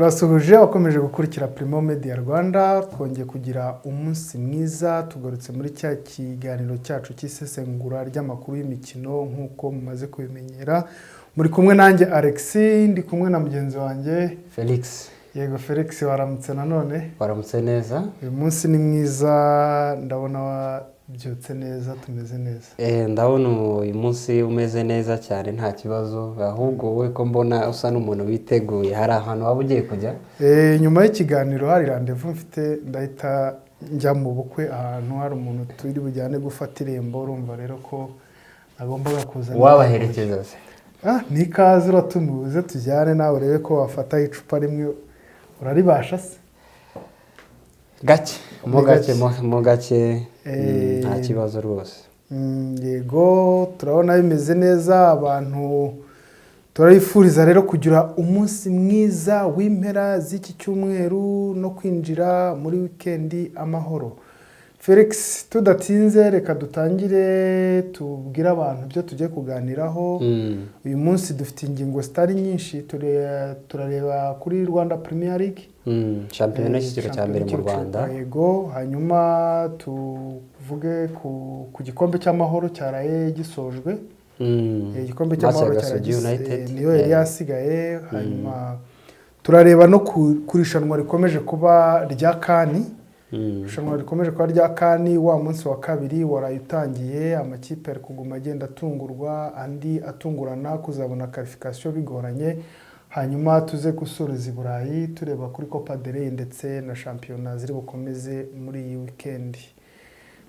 Turasuhuje abakomeje gukurikira Primo Media Rwanda. Twongeye kugira umunsi mwiza, tugarutse muri cya kiganiro cyacu cy'isesengura ry'amakuru y'imikino nk'uko mumaze kubimenyera. Muri kumwe nanjye Alex, ndi kumwe na mugenzi wanjye Felix. Yego Felix, waramutse nanone. Waramutse neza. Uyu munsi ni mwiza, ndabona wabyutse neza, tumeze neza. Ndabona uyu munsi umeze neza cyane, nta kibazo. Ahubwo wowe ko mbona usa n'umuntu witeguye, hari ahantu waba ugiye kujya? Nyuma y'ikiganiro hari rendez-vous mfite, ndahita njya mu bukwe ahantu hari umuntu turi bujyane gufata irembo. Urumva rero ko nagombaga kuza. Wabaherekeza se? Ah, ni ikaze, uratumiwe, uze tujyane nawe urebe ko wafata icupa rimwe. Uraribasha se? Gake mo. Ni gake. Gake. Mo gake. Nta kibazo rwose. Yego, turabona bimeze neza. Abantu turabifuriza rero kugira umunsi mwiza w'impera z'iki cyumweru no kwinjira muri wikendi amahoro. Felix, tudatinze reka dutangire tubwire abantu ibyo tugiye kuganiraho. Uyu munsi dufite ingingo zitari nyinshi. Turareba kuri Rwanda Premier League. Shampiyona y'icyiciro cya mbere mu Shampiyona Rwanda. Yego, hanyuma tuvuge ku gikombe cy'amahoro cyaraye gisojwe. Igikombe Match ya cy'amahoro cyaraye Gasogi United. Niyo yari yasigaye. Hanyuma turareba no ku irushanwa rikomeje kuba rya CAN. Irushanwa rikomeje kuba rya CAN, wa munsi wa kabiri waraye utangiye. Amakipe ari kuguma agenda atungurwa, andi atungurana, kuzabona qualification bigoranye. Hanyuma tuze gusoreza i Burayi, tureba kuri Copa del Rey ndetse na shampiyona ziri bukomeze muri iyi weekend.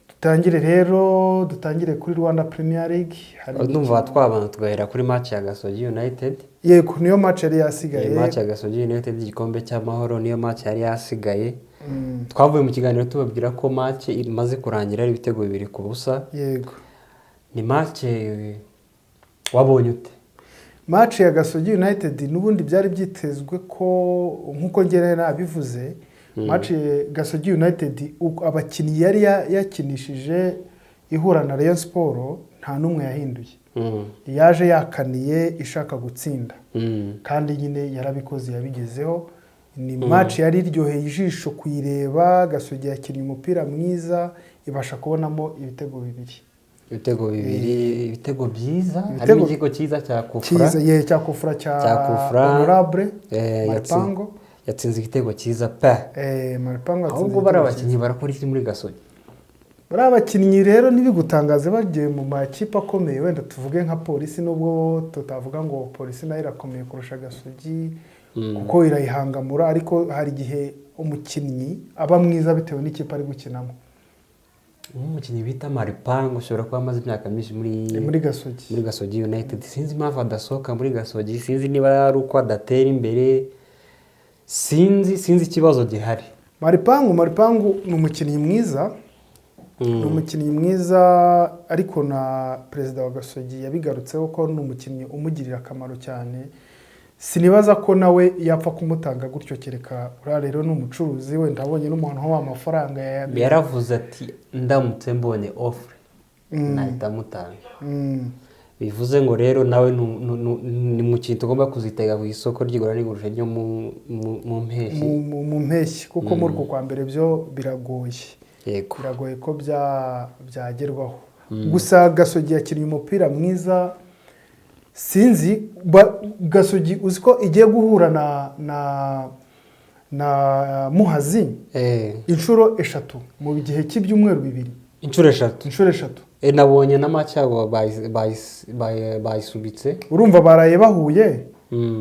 Dutangire rero, dutangire kuri Rwanda Premier League. Hari Ndumva twabanza tugahera kuri match ya Gasogi United. Yego, niyo match yari yasigaye. Match ya Gasogi United, igikombe cy'amahoro, niyo match yari yasigaye. Twavuye mu kiganiro tubabwira ko match imaze kurangira ari ibitego 2-0. Ni match wabonye ute? Match ya Gasogi United n'ubundi byari byitezwe ko, nk'uko ngera nabivuze, match Gasogi United abakinnyi yari yakinishije ihura na Rayon Sport nta n'umwe yahinduye. Yaje yakaniye, ishaka gutsinda. Kandi nyine yarabikoze, yabigezeho. Ni match yari iryoheye ijisho kuyireba. Gasogi yakinnye umupira mwiza, ibasha kubonamo ibitego bibiri. Ibitego bibiri, ibitego byiza. Harimo igitego cyiza cya kufura. Cyiza ye, cya kufura cya Cya kufura. Honorable Maripango. Yatsinze igitego cyiza pe. Maripango yatsinze Ahubwo bari igitego. Abakinnyi barakora iki muri Gasogi? Bariya bakinnyi rero ntibigutangaze bagiye mu makipe akomeye, wenda tuvuge nka Polisi, nubwo tutavuga ngo Polisi nayo irakomeye kurusha Gasogi kuko irayihangamura, ariko hari igihe umukinnyi aba mwiza bitewe n'ikipe ari gukinamo. Nk'umukinnyi bita Maripango ushobora kuba amaze imyaka myinshi muri Muri Gasogi. Muri Gasogi United. Sinzi impamvu adasohoka muri Gasogi, sinzi niba ari uko adatera imbere, sinzi ikibazo gihari. Maripangu ni umukinnyi mwiza, ni umukinnyi mwiza, ariko na perezida wa Gasogi yabigarutseho ko ni umukinnyi umugirira akamaro cyane. Sinibaza ko nawe yapfa kumutanga gutyo, kereka uriya rero ni umucuruzi, wenda abonye n'umuntu uha amafaranga Yaravuze ati: "Ndamutse mbonye offre nahita mutanga." Bivuze ngo rero nawe ni mu kintu tugomba kuzitega ku isoko ry'igura n'igurisha ryo mu mpeshyi. Mu mpeshyi, kuko muri uku kwa mbere byo biragoye. Biragoye ko byagerwaho. Gusa Gasogi yakinnye umupira mwiza. Sinzi, Gasogi uzi ko igiye guhura na Muhazi inshuro eshatu mu gihe cy'ibyumweru 2. Inshuro eshatu? Inshuro eshatu. Nabonye na match yabo bayisubitse. Urumva baraye bahuye,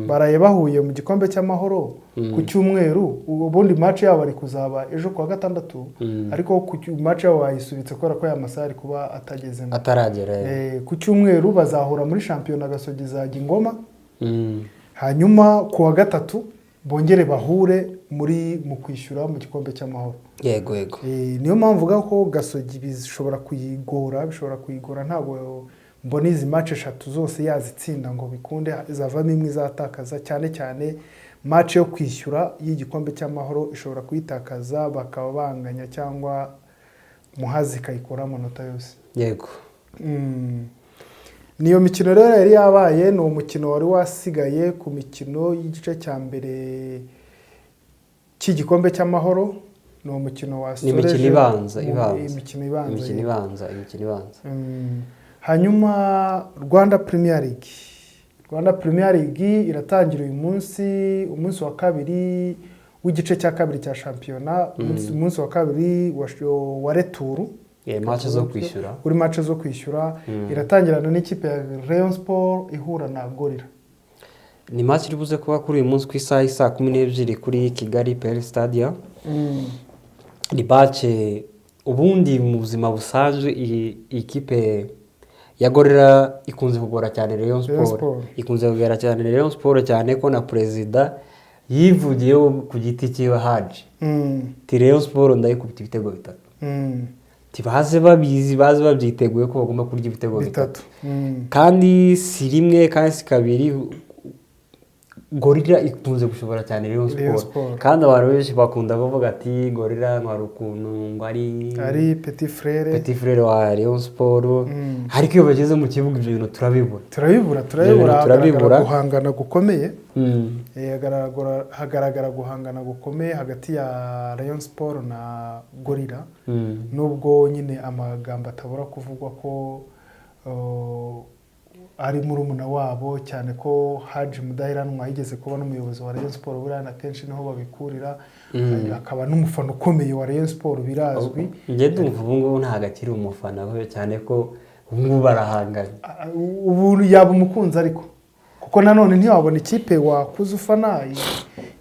baraye bahuye mu gikombe cy'amahoro ku cyumweru. Ubundi match yabo ari kuzaba ejo kuwa gatandatu, ariko ku match yabo bayisubitse kubera ko aya masaha ari kuba atagezemo. Ataragera. Ku cyumweru bazahura muri shampiyona, Gasogi izajya i Ngoma. Hanyuma ku wa gatatu bongere bahure mu kwishyura mu gikombe cy'amahoro. Yego yego. Niyo mpamvu mvuga ko Gasogi bishobora kuyigora, bishobora kuyigora. Ntabwo mbona izi match eshatu zose yazitsinda ngo bikunde, izavamo imwe izatakaza, cyane cyane match yo kwishyura y'igikombe cy'amahoro ishobora kuyitakaza, bakaba banganya cyangwa Muhazi ikayikura amanota yose. Niyo mikino rero yari yabaye, ni umukino wari wasigaye ku mikino y'igice cya mbere. cy'igikombe cy'amahoro. Ni umukino Ni wasoreje imikino ibanza ibanza. Imikino ibanza. Imikino ibanza, imikino ibanza. Hanyuma Rwanda Premier League, Rwanda Premier League iratangira uyu munsi, umunsi wa kabiri w'igice cya kabiri cya shampiyona, umunsi wa kabiri wa retour. Match zo kwishyura. Kuri match zo kwishyura. Iratangirana n'ikipe ya Rayon Sport ihura na Gorilla. Ni match iri buze kuba kuri uyu munsi ku isaha y'i 12:00 kuri Kigali Pele Stadium. Ni match ubundi mu buzima busanzwe iyi kipe ya Gorilla ikunze kugora cyane Rayon Rayon Sport. Sport. Ikunze kugora cyane Rayon Sport, cyane ko na perezida yivugiyeho ku giti cyiwe, Haji, ati: "Rayon Sport ndayikubita ibitego 3." Baze babizi, baze babyiteguye ko bagomba kurya ibitego 3. 3. Kandi si rimwe, kandi si kabiri, Gorilla ikunze gushobora cyane Rayon Rayon Sport. Sport. Kandi abantu benshi bakunda kuvuga ati Gorilla ngo hari ukuntu ngo ari ari petit frère. Petit frère wa Rayon Sport. Ariko iyo bageze mu kibuga ibyo bintu turabibura. Turabibura, turabibura. Ibyo bintu turabibura. Hagaragara guhangana gukomeye. Hagaragara guhangana gukomeye hagati ya Rayon Sport na Gorilla, nubwo nyine amagambo atabura kuvugwa ko ari murumuna wabo, cyane ko Haji Mudaheranwa yigeze kuba n'umuyobozi wa Rayon Sport. Buriya na kenshi niho babikurira, akaba n'umufana ukomeye wa Rayon Sport, birazwi. Njye ndumva ubu ngubu ntabwo akiri umufana we, cyane ko ubu ngubu barahanganye. Ubu yaba umukunzi, ariko kuko nanone ntiwabona ikipe wakuze ufana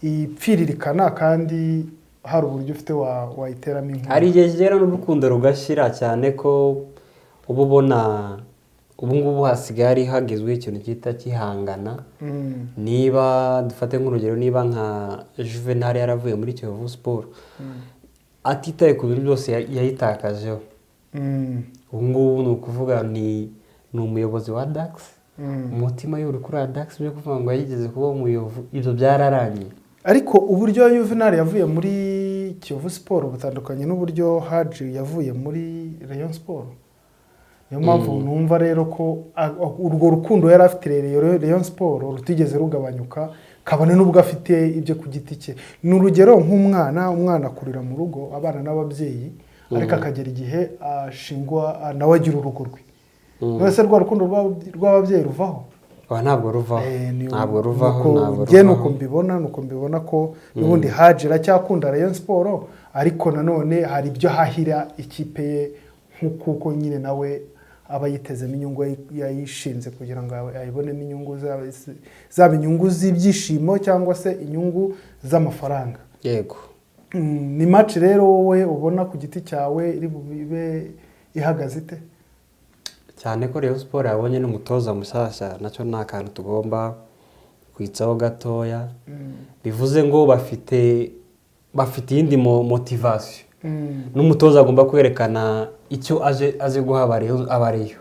ipfiririkana kandi hari uburyo ufite wayiteramo inkunga. Hari igihe kigera n'urukundo rugashira, cyane ko uba ubona ubu ngubu hasigaye hari hagezweho ikintu cyita kihangana. Niba dufate nk'urugero, niba nka Juvenal yaravuye muri Kiyovu Sport atitaye ku bintu byose yayitakajeho, ubu ngubu ni ukuvuga ni umuyobozi wa DAX. Umutima ye uri kuri DAX, byo kuvuga ngo yigeze kuba umuyobozi, ibyo byararangiye. Ariko uburyo Juvenal yavuye muri Kiyovu Sport butandukanye n'uburyo Haji yavuye muri Rayon Sport. Niyo mpamvu numva rero ko urwo rukundo yari afite Rayon Sport rutigeze rugabanyuka, kabone n'ubwo afite ibyo ku giti cye. Ni urugero nk'umwana, umwana akurira mu rugo abana n'ababyeyi, ariko akagera igihe ashingwa nawe agira urugo rwe. None se rwa rukundo rw'ababyeyi ruvaho? Oya, ntabwo ruvaho. Ntabwo ruvaho. Ntabwo Njye ruvaho. nuko mbibona ko n'ubundi Haji aracyakunda Rayon Sport, ariko nanone hari ibyo ahahira ikipe ye, nk'uko nyine nawe aba yitezemo inyungu, yayishinze kugira ngo ayibonemo inyungu, zaba inyungu z'ibyishimo cyangwa se inyungu z'amafaranga. Ni match rero wowe ubona ku giti cyawe iri bube ihagaze ite? Cyane ko Rayon Sport yabonye n'umutoza mushyashya, nacyo ni akantu tugomba kwitsaho gatoya. Bivuze ngo bafite iyindi motivation. N'umutoza agomba kwerekana icyo aje guha abareyo.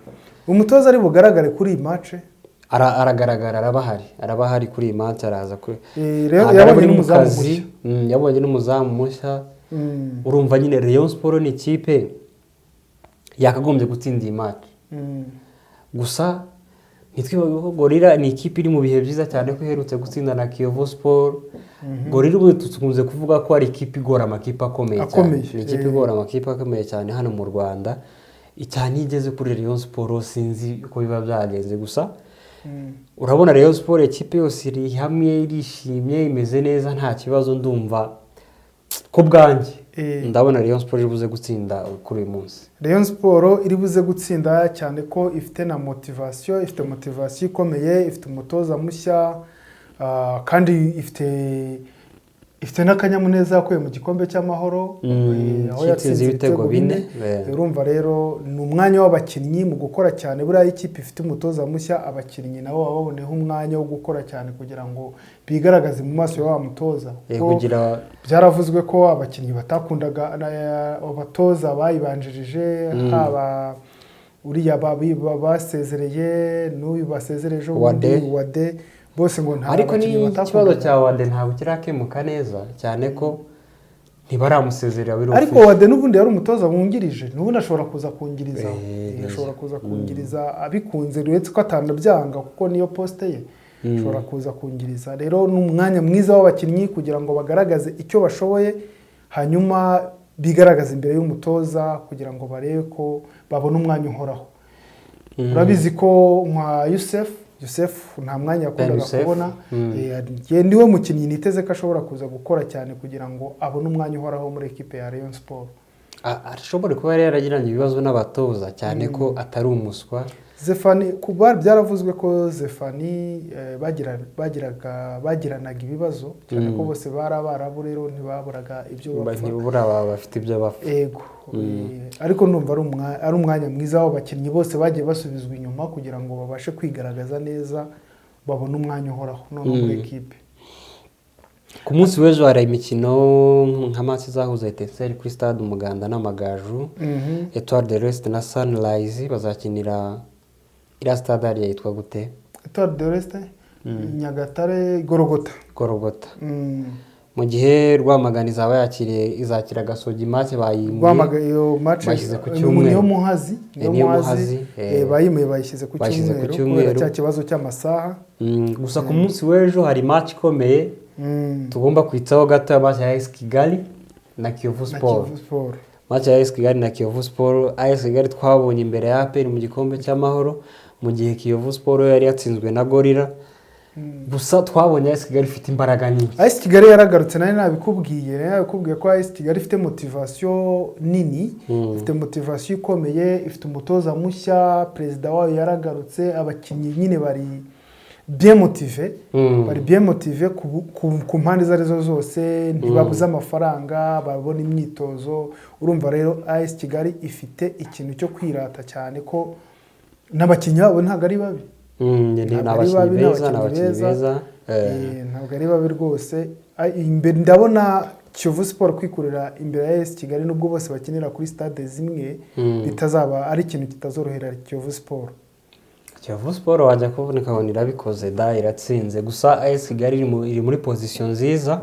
Umutoza ari bugaragare kuri iyi match? Aragaragara, araba ahari kuri iyi match, araza kuri Rero ntabwo ari yabonye muri mu n'umuzamu kazi. mushya. Yabonye n'umuzamu mushya. Urumva nyine Rayon Sport ni ikipe yakagombye gutsinda iyi match. Gusa ntitwibagirwe ko Gorilla ni ikipe iri mu bihe byiza, cyane ko iherutse gutsinda na Kiyovu Sport. Gorilla ubundi dukunze kuvuga ko ari ikipe igora amakipe akomeye cyane. Akomeye, Ni ikipe igora amakipe akomeye cyane hano mu Rwanda, cyane iyo igeze kuri Rayon Sport sinzi uko biba byagenze. Gusa urabona Rayon Sport, ikipe yose iri hamwe, irishimye, imeze neza, nta kibazo. Ndumva ku bwanjye ndabona Rayon Sport iri buze gutsinda kuri uyu munsi. Rayon Sport iri buze gutsinda, cyane ko ifite na motivation, ifite motivation ikomeye, ifite umutoza mushya, kandi ifite n'akanyamuneza yakuye mu gikombe cy'amahoro, aho cyitsinze yatsinze ibitego 4. Urumva rero ni umwanya w'abakinnyi mu gukora cyane. Buriya iyo ikipe ifite umutoza mushya, abakinnyi nabo baba baboneyeho umwanya wo gukora cyane kugira ngo bigaragaze mu maso ya wa mutoza. Kuko kugira byaravuzwe ko abakinnyi batakundaga abatoza bayibanjirije, haba uriya basezereye n'uyu basezereye ejo bundi. Wade. Wade, bose ngo nta Ariko bakinnyi ni ikibazo batakundaga. cya Wade ntabwo kirakemuka neza, cyane ko ntibaramusezerera biri Ariko official. Wade n'ubundi yari umutoza wungirije, n'ubundi ashobora kuza kungiriza. Neza. Ashobora kuza kungiriza abikunze, uretse ko atanabyanga kuko niyo poste ye. Ashobora kuza kungiriza. Rero ni umwanya mwiza w'abakinnyi kugira ngo bagaragaze icyo bashoboye, hanyuma bigaragaze imbere y'umutoza kugira ngo barebe ko babona umwanya uhoraho. Urabizi ko nka Yusef nta mwanya yakundaga Youssef. kubona. Niwe mukinnyi niteze ko ashobora kuza gukora cyane kugira ngo abone umwanya uhoraho muri ekipe ya Rayon Sport. Ashobora kuba yari yaragiranye ibibazo n'abatoza, cyane ko atari umuswa. Zefani, kuba byaravuzwe ko Zefani bagiranaga ibibazo cyane, ko bose bari Abarabu, rero ntibaburaga ibyo bapfa. Ntibura baba bafite ibyo bapfa. Ego. Ariko ndumva ari umwanya mwiza w'abakinnyi bose bagiye basubizwa inyuma kugira ngo babashe kwigaragaza neza, babone umwanya uhoraho noneho muri ekipe. Ku munsi w'ejo hari imikino nka match izahuza Etincelle kuri Stade Umuganda n'Amagaju. Etoile de l'Est na Sunrise bazakinira iriya stade hariya yitwa gute? Etoile de l'Est, Nyagatare, Gorogota. Gorogota. Mu gihe Rwamagana izaba yakiriye, izakira Gasogi, match bayimuye. Iyo match Bashyize ku niyo cyumweru. Muhazi. Niyo Muhazi, Bayimuye, bayishyize ku Bashyize ku cyumweru cyumweru. kubera cya kibazo cy'amasaha. Gusa ku munsi w'ejo hari match ikomeye tugomba kwitsaho gato, match ya AS Kigali na Kiyovu Na Sport. Kiyovu Sport. Match ya AS Kigali na Kiyovu Sport. AS Kigali twabonye imbere ya APR mu gikombe cy'Amahoro, mu gihe Kiyovu Sport yo yari yatsinzwe na Gorilla. Gusa twabonye AS Kigali ifite imbaraga nyinshi. AS Kigali yaragarutse. Nari nabikubwiye ko AS Kigali ifite motivation nini, ifite motivation ikomeye, ifite umutoza mushya, perezida wayo yaragarutse, abakinnyi nyine bari bien motivé. Bari bien motivé ku mpande izo arizo zose, ntibabuze amafaranga, babona imyitozo. Urumva rero AS Kigali ifite ikintu cyo kwirata cyane, ko n'abakinnyi babo ntabwo ari babi. Ni Ntabwo ari abakinnyi babi, ni beza, ni abakinnyi abakinnyi beza. beza. Ntabwo ari babi rwose. Imbere ndabona Kiyovu Sport kwikurira imbere ya AS Kigali, nubwo bose bakinira kuri stade zimwe, bitazaba ari ikintu kitazorohera Kiyovu Sport. Kiyovu Sport wajya kubona ukabona irabikoze da, iratsinze. Gusa AS Kigali iri muri position nziza,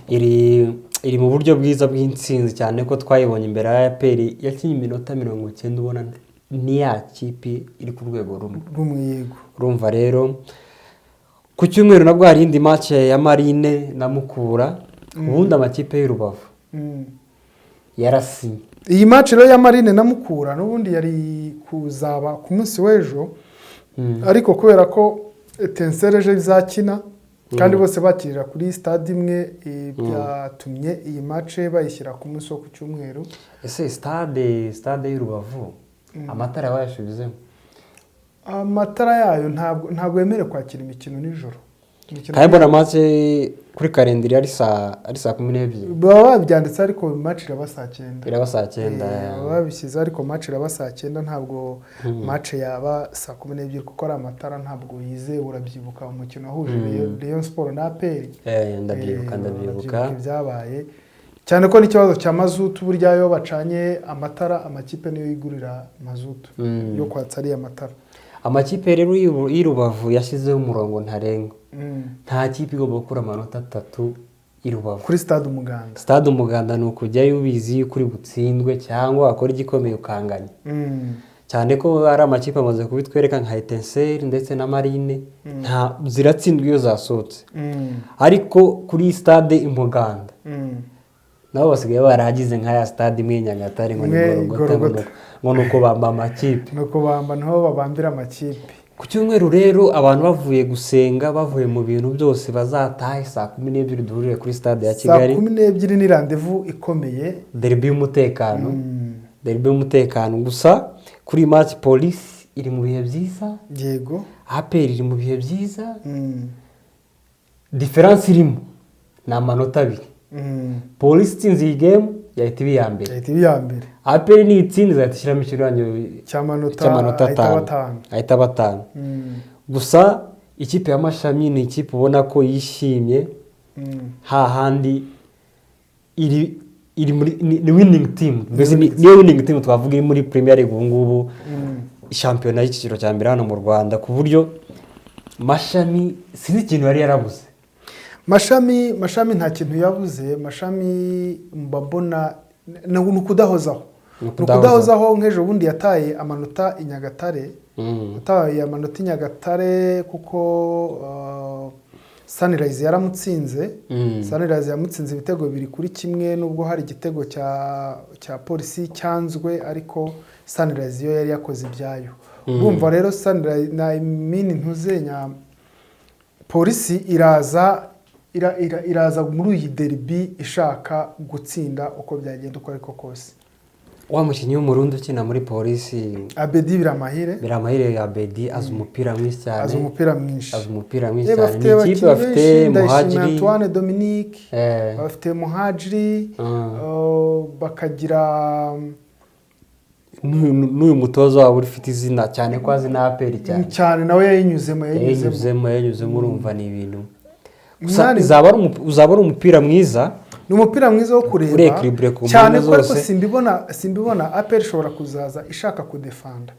iri mu buryo bwiza bw'intsinzi, cyane ko twayibonye imbere ya APR yakinnye iminota 90, ubona ni ya kipe iri ku rwego rumwe. Rumwe, yego. Urumva rero ku cyumweru nabwo hari indi match ya Marine na Mukura. Ubundi amakipe y'u Rubavu yarasinye. Iyi match rero ya Marine na Mukura n'ubundi yari kuzaba ku munsi w'ejo, ariko kubera ko Etincelle ejo izakina kandi bose bakirira kuri stade imwe, byatumye iyi match bayishyira ku munsi wo ku cyumweru. Ese stade y'u Rubavu amatara bayasubizemo? Amatara yayo ntabwo yemerewe kwakira imikino nijoro. Kandi mbona match kuri calendrier ari saa 12. Baba babyanditse, ariko match iraba saa 9. Iraba saa 9. Baba babishyize, ariko match iraba saa 9, ntabwo match yaba saa 12, kuko ari amatara ntabwo yizewe. Urabyibuka umukino wahuje Rayon Sport na APR? Ndabyibuka, ndabyibuka. Urabyibuka ibyabaye, cyane ko n'ikibazo cya mazutu. Burya iyo bacanye amatara, amakipe niyo yigurira mazutu yo kwatsa ariya matara. Amakipe rero y'i Rubavu yashyizeho umurongo ntarengwa: nta kipe igomba gukura amanota 3 i Rubavu. Kuri Stade Umuganda. Stade Umuganda ni ukujyayo ubizi yuko uri butsindwe cyangwa wakora igikomeye ukanganya, cyane ko ari amakipe amaze kubitwereka nka Etincelle ndetse na Marine, nta ziratsindwa iyo zasohotse. Ariko kuri Stade Umuganda nabo basigaye barahagize nka ya stade imwe i Nyagatare, ngo ni Imwe Gorogota, ngo Gorogota. Ngo ni uko bamba amakipe. Ni uko bamba, niho babambira amakipe. Ku cyumweru rero abantu bavuye gusenga, bavuye mu bintu byose, bazatahe saa 12, duhurire kuri Stade ya Saa Kigali. 12 ni rendez-vous ikomeye. Derby y'umutekano, derby y'umutekano. Gusa kuri iyi match Polisi iri mu bihe byiza, APR iri mu bihe byiza. Différence irimo ni amanota 2. Polisi itsinze iyi game yahita iba iya mbere. Yahita iba iya mbere. APR niyitsinda izahita ishyiramo ikinyuranyo cy'amanota cy'amanota ahita aba 5. 5. Ahita aba 5. Gusa ikipe ya Mashami ni ikipe ubona ko yishimye, hahandi iri muri ni winning team mbese, niyo winning team twavuga iri muri Premier League ubu ngubu, shampiyona y'icyiciro cya mbere hano mu Rwanda, ku buryo Mashami sinzi ikintu yari yarabuze. Mashami nta kintu yabuze. Mashami mba mbona ni ukudahozaho. Ni Ni ukudahozaho. Nk'ejo bundi yataye amanota i Nyagatare. Yataye amanota i Nyagatare kuko Sunrise yaramutsinze. Sunrise yamutsinze ibitego 2-1, nubwo hari igitego cya Polisi cyanzwe, ariko Sunrise yo yari yakoze ibyayo. Urumva rero Sunrise na mini ntuzenya Polisi iraza muri iyi derby ishaka gutsinda uko byagenda uko ariko kose. Wa mukinnyi w'Umurundi ukina muri Polisi? Abedi Biramahire. Biramahire Abedi azi umupira mwinshi cyane. Azi umupira mwinshi. Azi umupira mwinshi Eh, cyane. bafite Ni ikipe abakinnyi bafite benshi, Ndayishimiye Muhajiri. Antoine Dominique, bafite Muhajiri, bakagira N'uyu mutoza wabo ufite izina cyane ko azi na APR cyane. Cyane, nawe yayinyuzemo, yayinyuzemo. Yayinyuzemo, urumva ni ibintu gusa. Uzaba ari umupira mwiza. Ni umupira mwiza wo kureba Uri équilibré ku cyane mpande ko ariko zose. simbibona APR ishobora kuzaza ishaka kudefanda.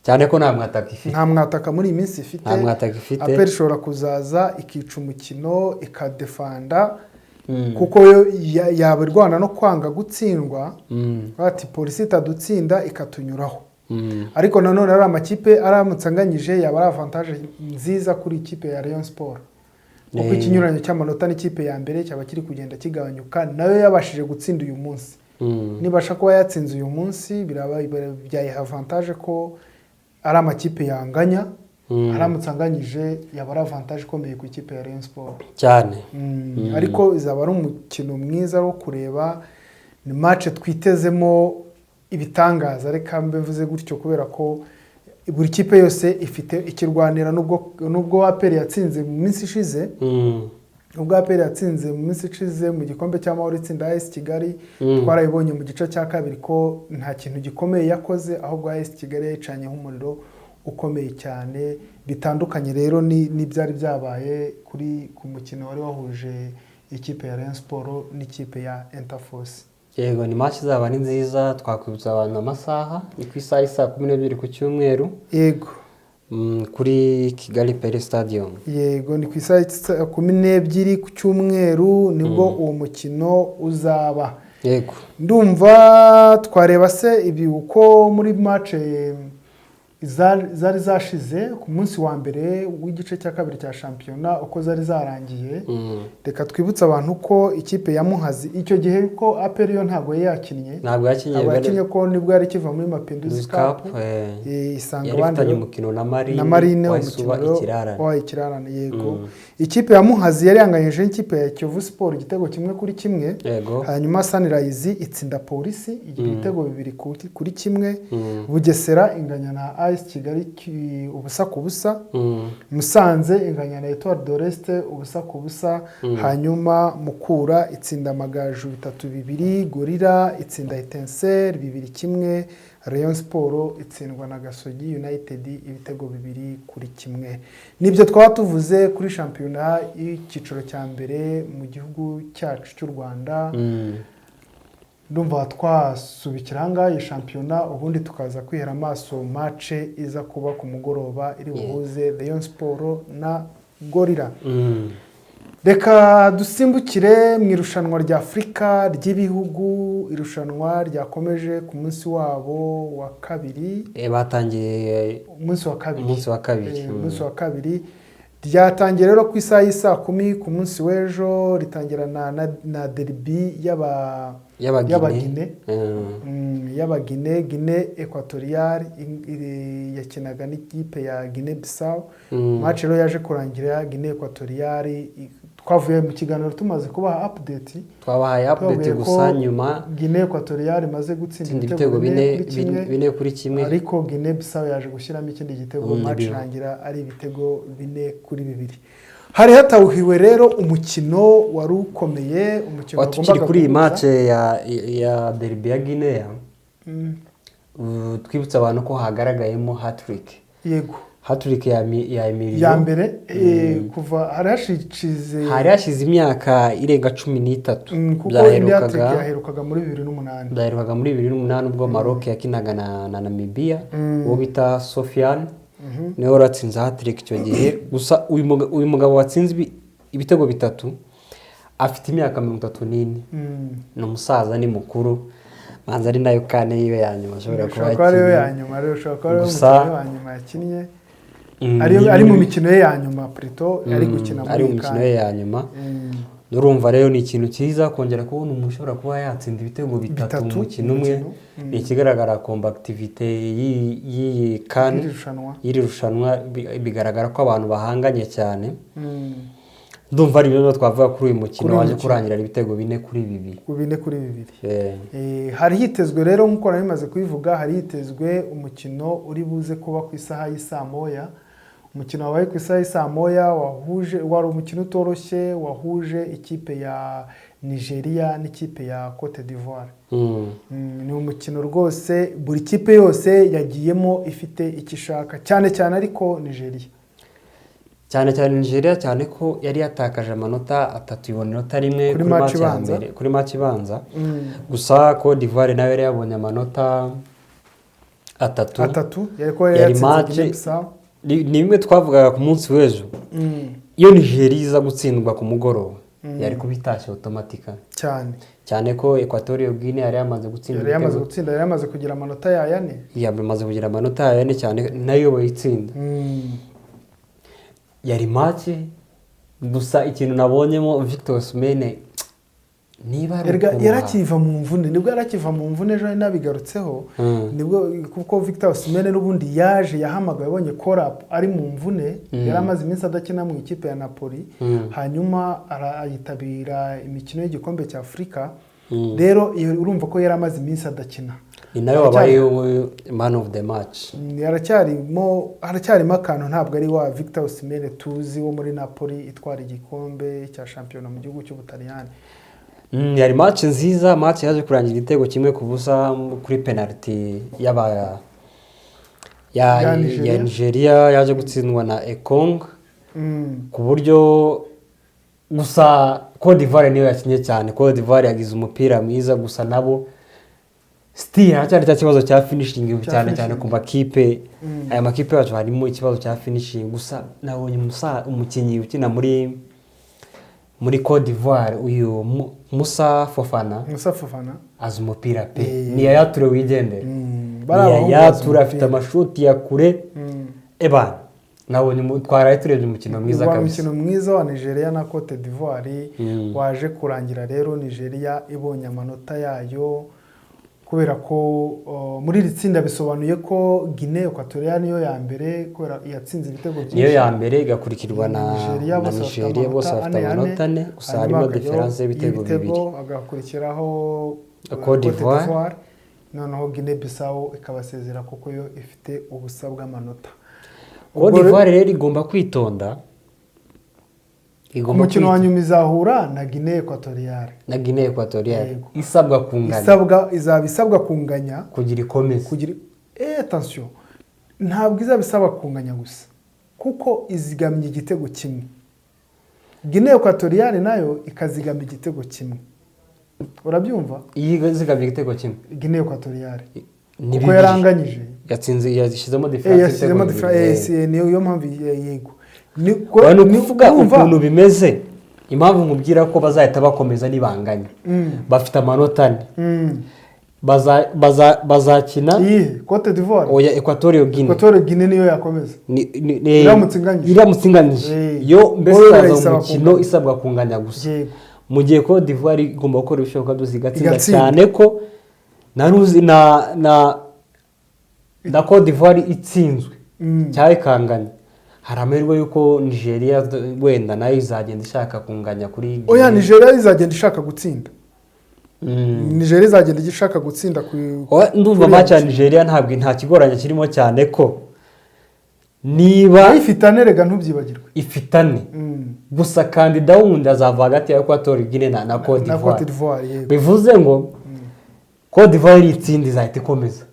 Cyane ko nta mwataka ifite. Nta mwataka muri iyi minsi ifite. Nta mwataka ifite. APR ishobora kuzaza ikica umukino, ikadefanda, kuko yo yaba irwana no kwanga gutsindwa, bati Polisi itadutsinda ikatunyuraho. Ariko nanone ari amakipe aramutse anganyije yaba ari avantage nziza kuri ikipe ya Rayon Sport, kuko ikinyuranyo cy'amanota n'ikipe ya mbere cyaba kiri kugenda kigabanyuka, nayo yabashije gutsinda uyu munsi. Nibasha kuba yatsinze uyu munsi, biraba byayiha avantage ko ari amakipe yanganya. Aramutse anganyije yaba ari avantage ikomeye ku ikipe ya Rayon Sport. Cyane. Ariko izaba ari umukino mwiza wo kureba, ni match twitezemo ibitangaza, reka mbivuze gutyo, kubera ko buri kipe yose ifite ikirwanira, nubwo APR yatsinze mu minsi ishize, ubwo APR yatsinze mu minsi ishize mu gikombe cy'Amahoro itsinda AS Kigali, twarabibonye mu gice cya kabiri ko nta kintu gikomeye yakoze, ahubwo AS Kigali yayicanyeho umuriro ukomeye cyane. Bitandukanye rero n'ibyari byabaye ku mukino wari wahuje ikipe ya Rayon Sport n'ikipe ya Interforce. Yego, ni match izaba ari nziza. Twakwibutsa abantu amasaha, ni ku isaha y'i 12:00 ku cyumweru. Yego. Kuri Kigali Pele Stadium. Yego, ni ku isaha 12:00 ku cyumweru nibwo uwo mukino uzaba. Ndumva twareba se ibi uko muri match zari zashize ku munsi wa mbere w'igice cya kabiri cya shampiyona, uko zari zarangiye. Reka twibutse abantu ko ikipe ya Muhazi icyo gihe, ko APR yo ntabwo yari yakinnye. Ntabwo yakinnye. Ntabwo yakinnye, ko nibwo yari ikiva muri Mapinduzi Cup. Cup. Isanga Yari abandi ifitanye umukino na Marine, na Marine, wahise uba umukino ikirarane. Wabaye ikirarane, yego. Ikipe ya Muhazi yari yanganyije n'ikipe ya Kiyovu Sport igitego 1-1. Hanyuma Sunrise itsinda Polisi igira ibitego 2-1. Bugesera inganya na AS Kigali 0-0. Musanze inganya na Etoile de l'Est 0-0. Hanyuma Mukura itsinda Amagaju 3-2, Gorilla itsinda Etincelle 2-1, Rayon Sport itsindwa na Gasogi United ibitego 2-1. Nibyo twaba tuvuze kuri shampiyona y'icyiciro cya mbere mu gihugu cyacu cy'u Rwanda. Ndumva twasubikira ahangaha iyi shampiyona, ubundi tukaza kwihera amaso match iza kuba ku mugoroba iri buhuze Rayon Sport na Gorilla. Reka dusimbukire mu irushanwa rya Afurika ry'ibihugu, irushanwa ryakomeje ku munsi wabo wa kabiri. Batangiye Umunsi wa kabiri. Umunsi wa kabiri. Umunsi wa kabiri ryatangiye rero ku isaha y'i 10:00 ku munsi w'ejo, ritangira na derby y'Abagine. Y'Abagine. Y'Abagine, Guinée Équatoriale yakinaga n'ikipe ya Guinée Bissau. Match rero yaje kurangira Guinée Équatoriale twavuye mu kiganiro tumaze kubaha update. Twabahaye update Twababwiye gusa ko nyuma Guinée Équatoriale imaze gutsinda itsinda ibitego ibitego bine bine kuri kimwe, 4-1. Ariko Guinée Bissau yaje gushyiramo ikindi gitego, match irangira ari ibitego 4-2. Hari hatawuhiwe rero umukino wari ukomeye, umukino Tukiri wagombaga kuri iyi guhuza match ya derby ya Guinea, twibutsa abantu ko hagaragayemo hat-trick. Hat-trick ya Emilio. Ya mbere kuva hari hashize Hari hashize imyaka irenga 13. Kuko indi hat-trick Byaherukaga yaherukaga muri 2008. Byaherukaga muri 2008 ubwo Maroc yakinaga na Namibia, uwo bita Sofiane niwe wari watsinze hat-trick icyo gihe. Gusa uyu mugabo watsinze ibitego bitatu afite imyaka 34. Ni umusaza, ni mukuru. Banza ari nayo CAN yiwe ya nyuma ashobora kuba Ushobora kuba ariyo ya yakinnye. nyuma rero, ushobora kuba ariyo mukino wa nyuma yakinnye. Ari mu mikino ye ya nyuma plutôt, ari gukina ari muri mu iyi mikino CAN. ye ya nyuma. Urumva rero ni ikintu cyiza kongera kubona umuntu ushobora kuba yatsinda ibitego 3 mu 3 mukino mu umwe. mukino. Ni ikigaragara combativité y'iyi CAN, y'iri rushanwa. Y'iri rushanwa, bigaragara ko abantu bahanganye cyane. Ndumva ari ibyo twavuga kuri uyu mukino Kuri uyu waje mukino. kurangira ari ibitego 4-2. Ku 4-2. Hari hitezwe rero, nk'uko nari maze kubivuga, hari hitezwe umukino uri buze kuba ku isaha y'isaa moya. Umukino wabaye ku isaha y'isaa moya wahuje, wari umukino utoroshye, wahuje ikipe ya Nigeria n'ikipe ya Cote d'Ivoire. Ni umukino rwose buri kipe yose yagiyemo ifite icyo ishaka, cyane cyane ariko Nigeria. Cyane cyane Nigeria, cyane ko yari yatakaje amanota 3, ibona inota 1 kuri match match ya ibanza. mbere, kuri match ibanza. Gusa Cote d'Ivoire nayo yari yabonye amanota 3. 3, yari ko yari Yari yatsinze match Guinea Bissau. Ni bimwe twavugaga ku munsi w'ejo. Iyo Nigeria iza gutsindwa ku mugoroba, yari kuba itashye automatically. Cyane. Cyane ko Equatorial Guinea yari yamaze gutsinda Yari yamaze ibitego. gutsinda, yari yamaze kugira amanota ya 4. Yamaze kugira amanota yayo 4, cyane nayo iyoboye itsinda. Yari match gusa ikintu nabonyemo Victor Osimhen, niba ari Erega ukuruha. yarakiva mu mvune, nibwo yarakiva mu mvune, ejo nari nabigarutseho. Nibwo, kuko Victor Osimhen n'ubundi yaje yahamagawe, abonye call-up ari mu mvune. Yari amaze iminsi adakina mu ikipe ya Napoli. Hanyuma ayitabira imikino y'igikombe cya Afurika. Rero iyo urumva ko yari amaze iminsi adakina. Ni nawe wabaye man of the match. Haracyarimo akantu, ntabwo ari wa Victor Osimhen tuzi wo muri Napoli itwara igikombe cya shampiyona mu gihugu cy'Ubutaliyani. Yari match nziza, match yaje kurangira igitego 1-0 kuri penalty y'aba ya, Ya ya Nigeria. Nigeria, yaje gutsindwa na Ekong. Ku buryo gusa Cote d'Ivoire niyo yakinnye cyane. Cote d'Ivoire yagize umupira mwiza, gusa nabo still haracyari cya kibazo cya finishing, Cya cyane cyane finishing. ku makipe, aya makipe yacu harimo ikibazo cya finishing. Gusa nabonye umukinnyi ukina muri Cote d'Ivoire, uyu Musa Fofana. Musa Fofana. Azi umupira pe. Ni Yaya Toure wigendera. Bariya Ni bahungu Yaya bazi Toure, afite umupira. amashuti ya kure. Eba nabonye twaraye turebye umukino mwiza Wa kabisa. mukino mwiza wa Nigeria na Cote d'Ivoire waje kurangira rero Nigeria ibonye amanota yayo, kubera ko muri iri tsinda bisobanuye ko Guinea Equatorial niyo ya mbere kubera yatsinze ibitego byinshi. Niyo ya mbere, igakurikirwa na Nigeria, na bose bafite Nigeria, bose amanota bafite ane ane. amanota 4, gusa Hanyuma harimo hakajyaho différence y'ibitego 2. Hagakurikiraho Cote d'Ivoire. Noneho Guinea Bissau ikabasezera kuko yo ifite ubusa bw'amanota. Cote Ubwo d'Ivoire rero igomba kwitonda. Ku Igomba mukino wa kwita nyuma izahura na Guinea Equatorial. Na Guinea Equatorial. Yego. Isabwa kunganya. Isabwa, izaba isabwa kunganya. Kugira ikomeze. Kugira, attention, ntabwo izaba isaba kunganya gusa, kuko izigamye igitego 1, Guinea Equatorial nayo ikazigama igitego 1, urabyumva? Iyo izigamye igitego 1, Guinea Equatorial ni kuko 2. yaranganyije. Yatsinze, yashyizemo différence. Yashyizemo différence, niyo mpamvu, yego. Ni ukuvuga ukuntu bimeze, impamvu nkubwira ko bazahita bakomeza nibanganya, bafite amanota 4. Bazakina Iyihe, Cote d'Ivoire? Oya, Equatorial Guinea. Equatorial Guinea niyo yakomeza. Iramutse inganyije. Iramutse inganyije. Yo mbese Wowe izaza mu urayisaba mukino kunganya. isabwa kunganya gusa, mu gihe Cote d'Ivoire igomba gukora ibishoboka byose igatsinda. Igatsinda. Cyane ko na ruzi na Cote d'Ivoire itsinzwe cyangwa ikanganya, hari amahirwe y'uko Nigeria wenda nayo izagenda ishaka kunganya kuri Oya, Guinea. Nigeria izagenda ishaka gutsinda. Nigeria izagenda ishaka gutsinda ku Oya, ndumva kuri match ya iyo Nigeria ntabwo nta kigoranye kirimo, cyane ko niba mikino. Ifite 4 rega, ntubyibagirwe. Ifite 4. Gusa kandida wundi azava hagati ya Equatorial Guinea na Cote Na Cote d'Ivoire. d'Ivoire, yego. Bivuze ngo Cote d'Ivoire itsinda izahita ikomeza,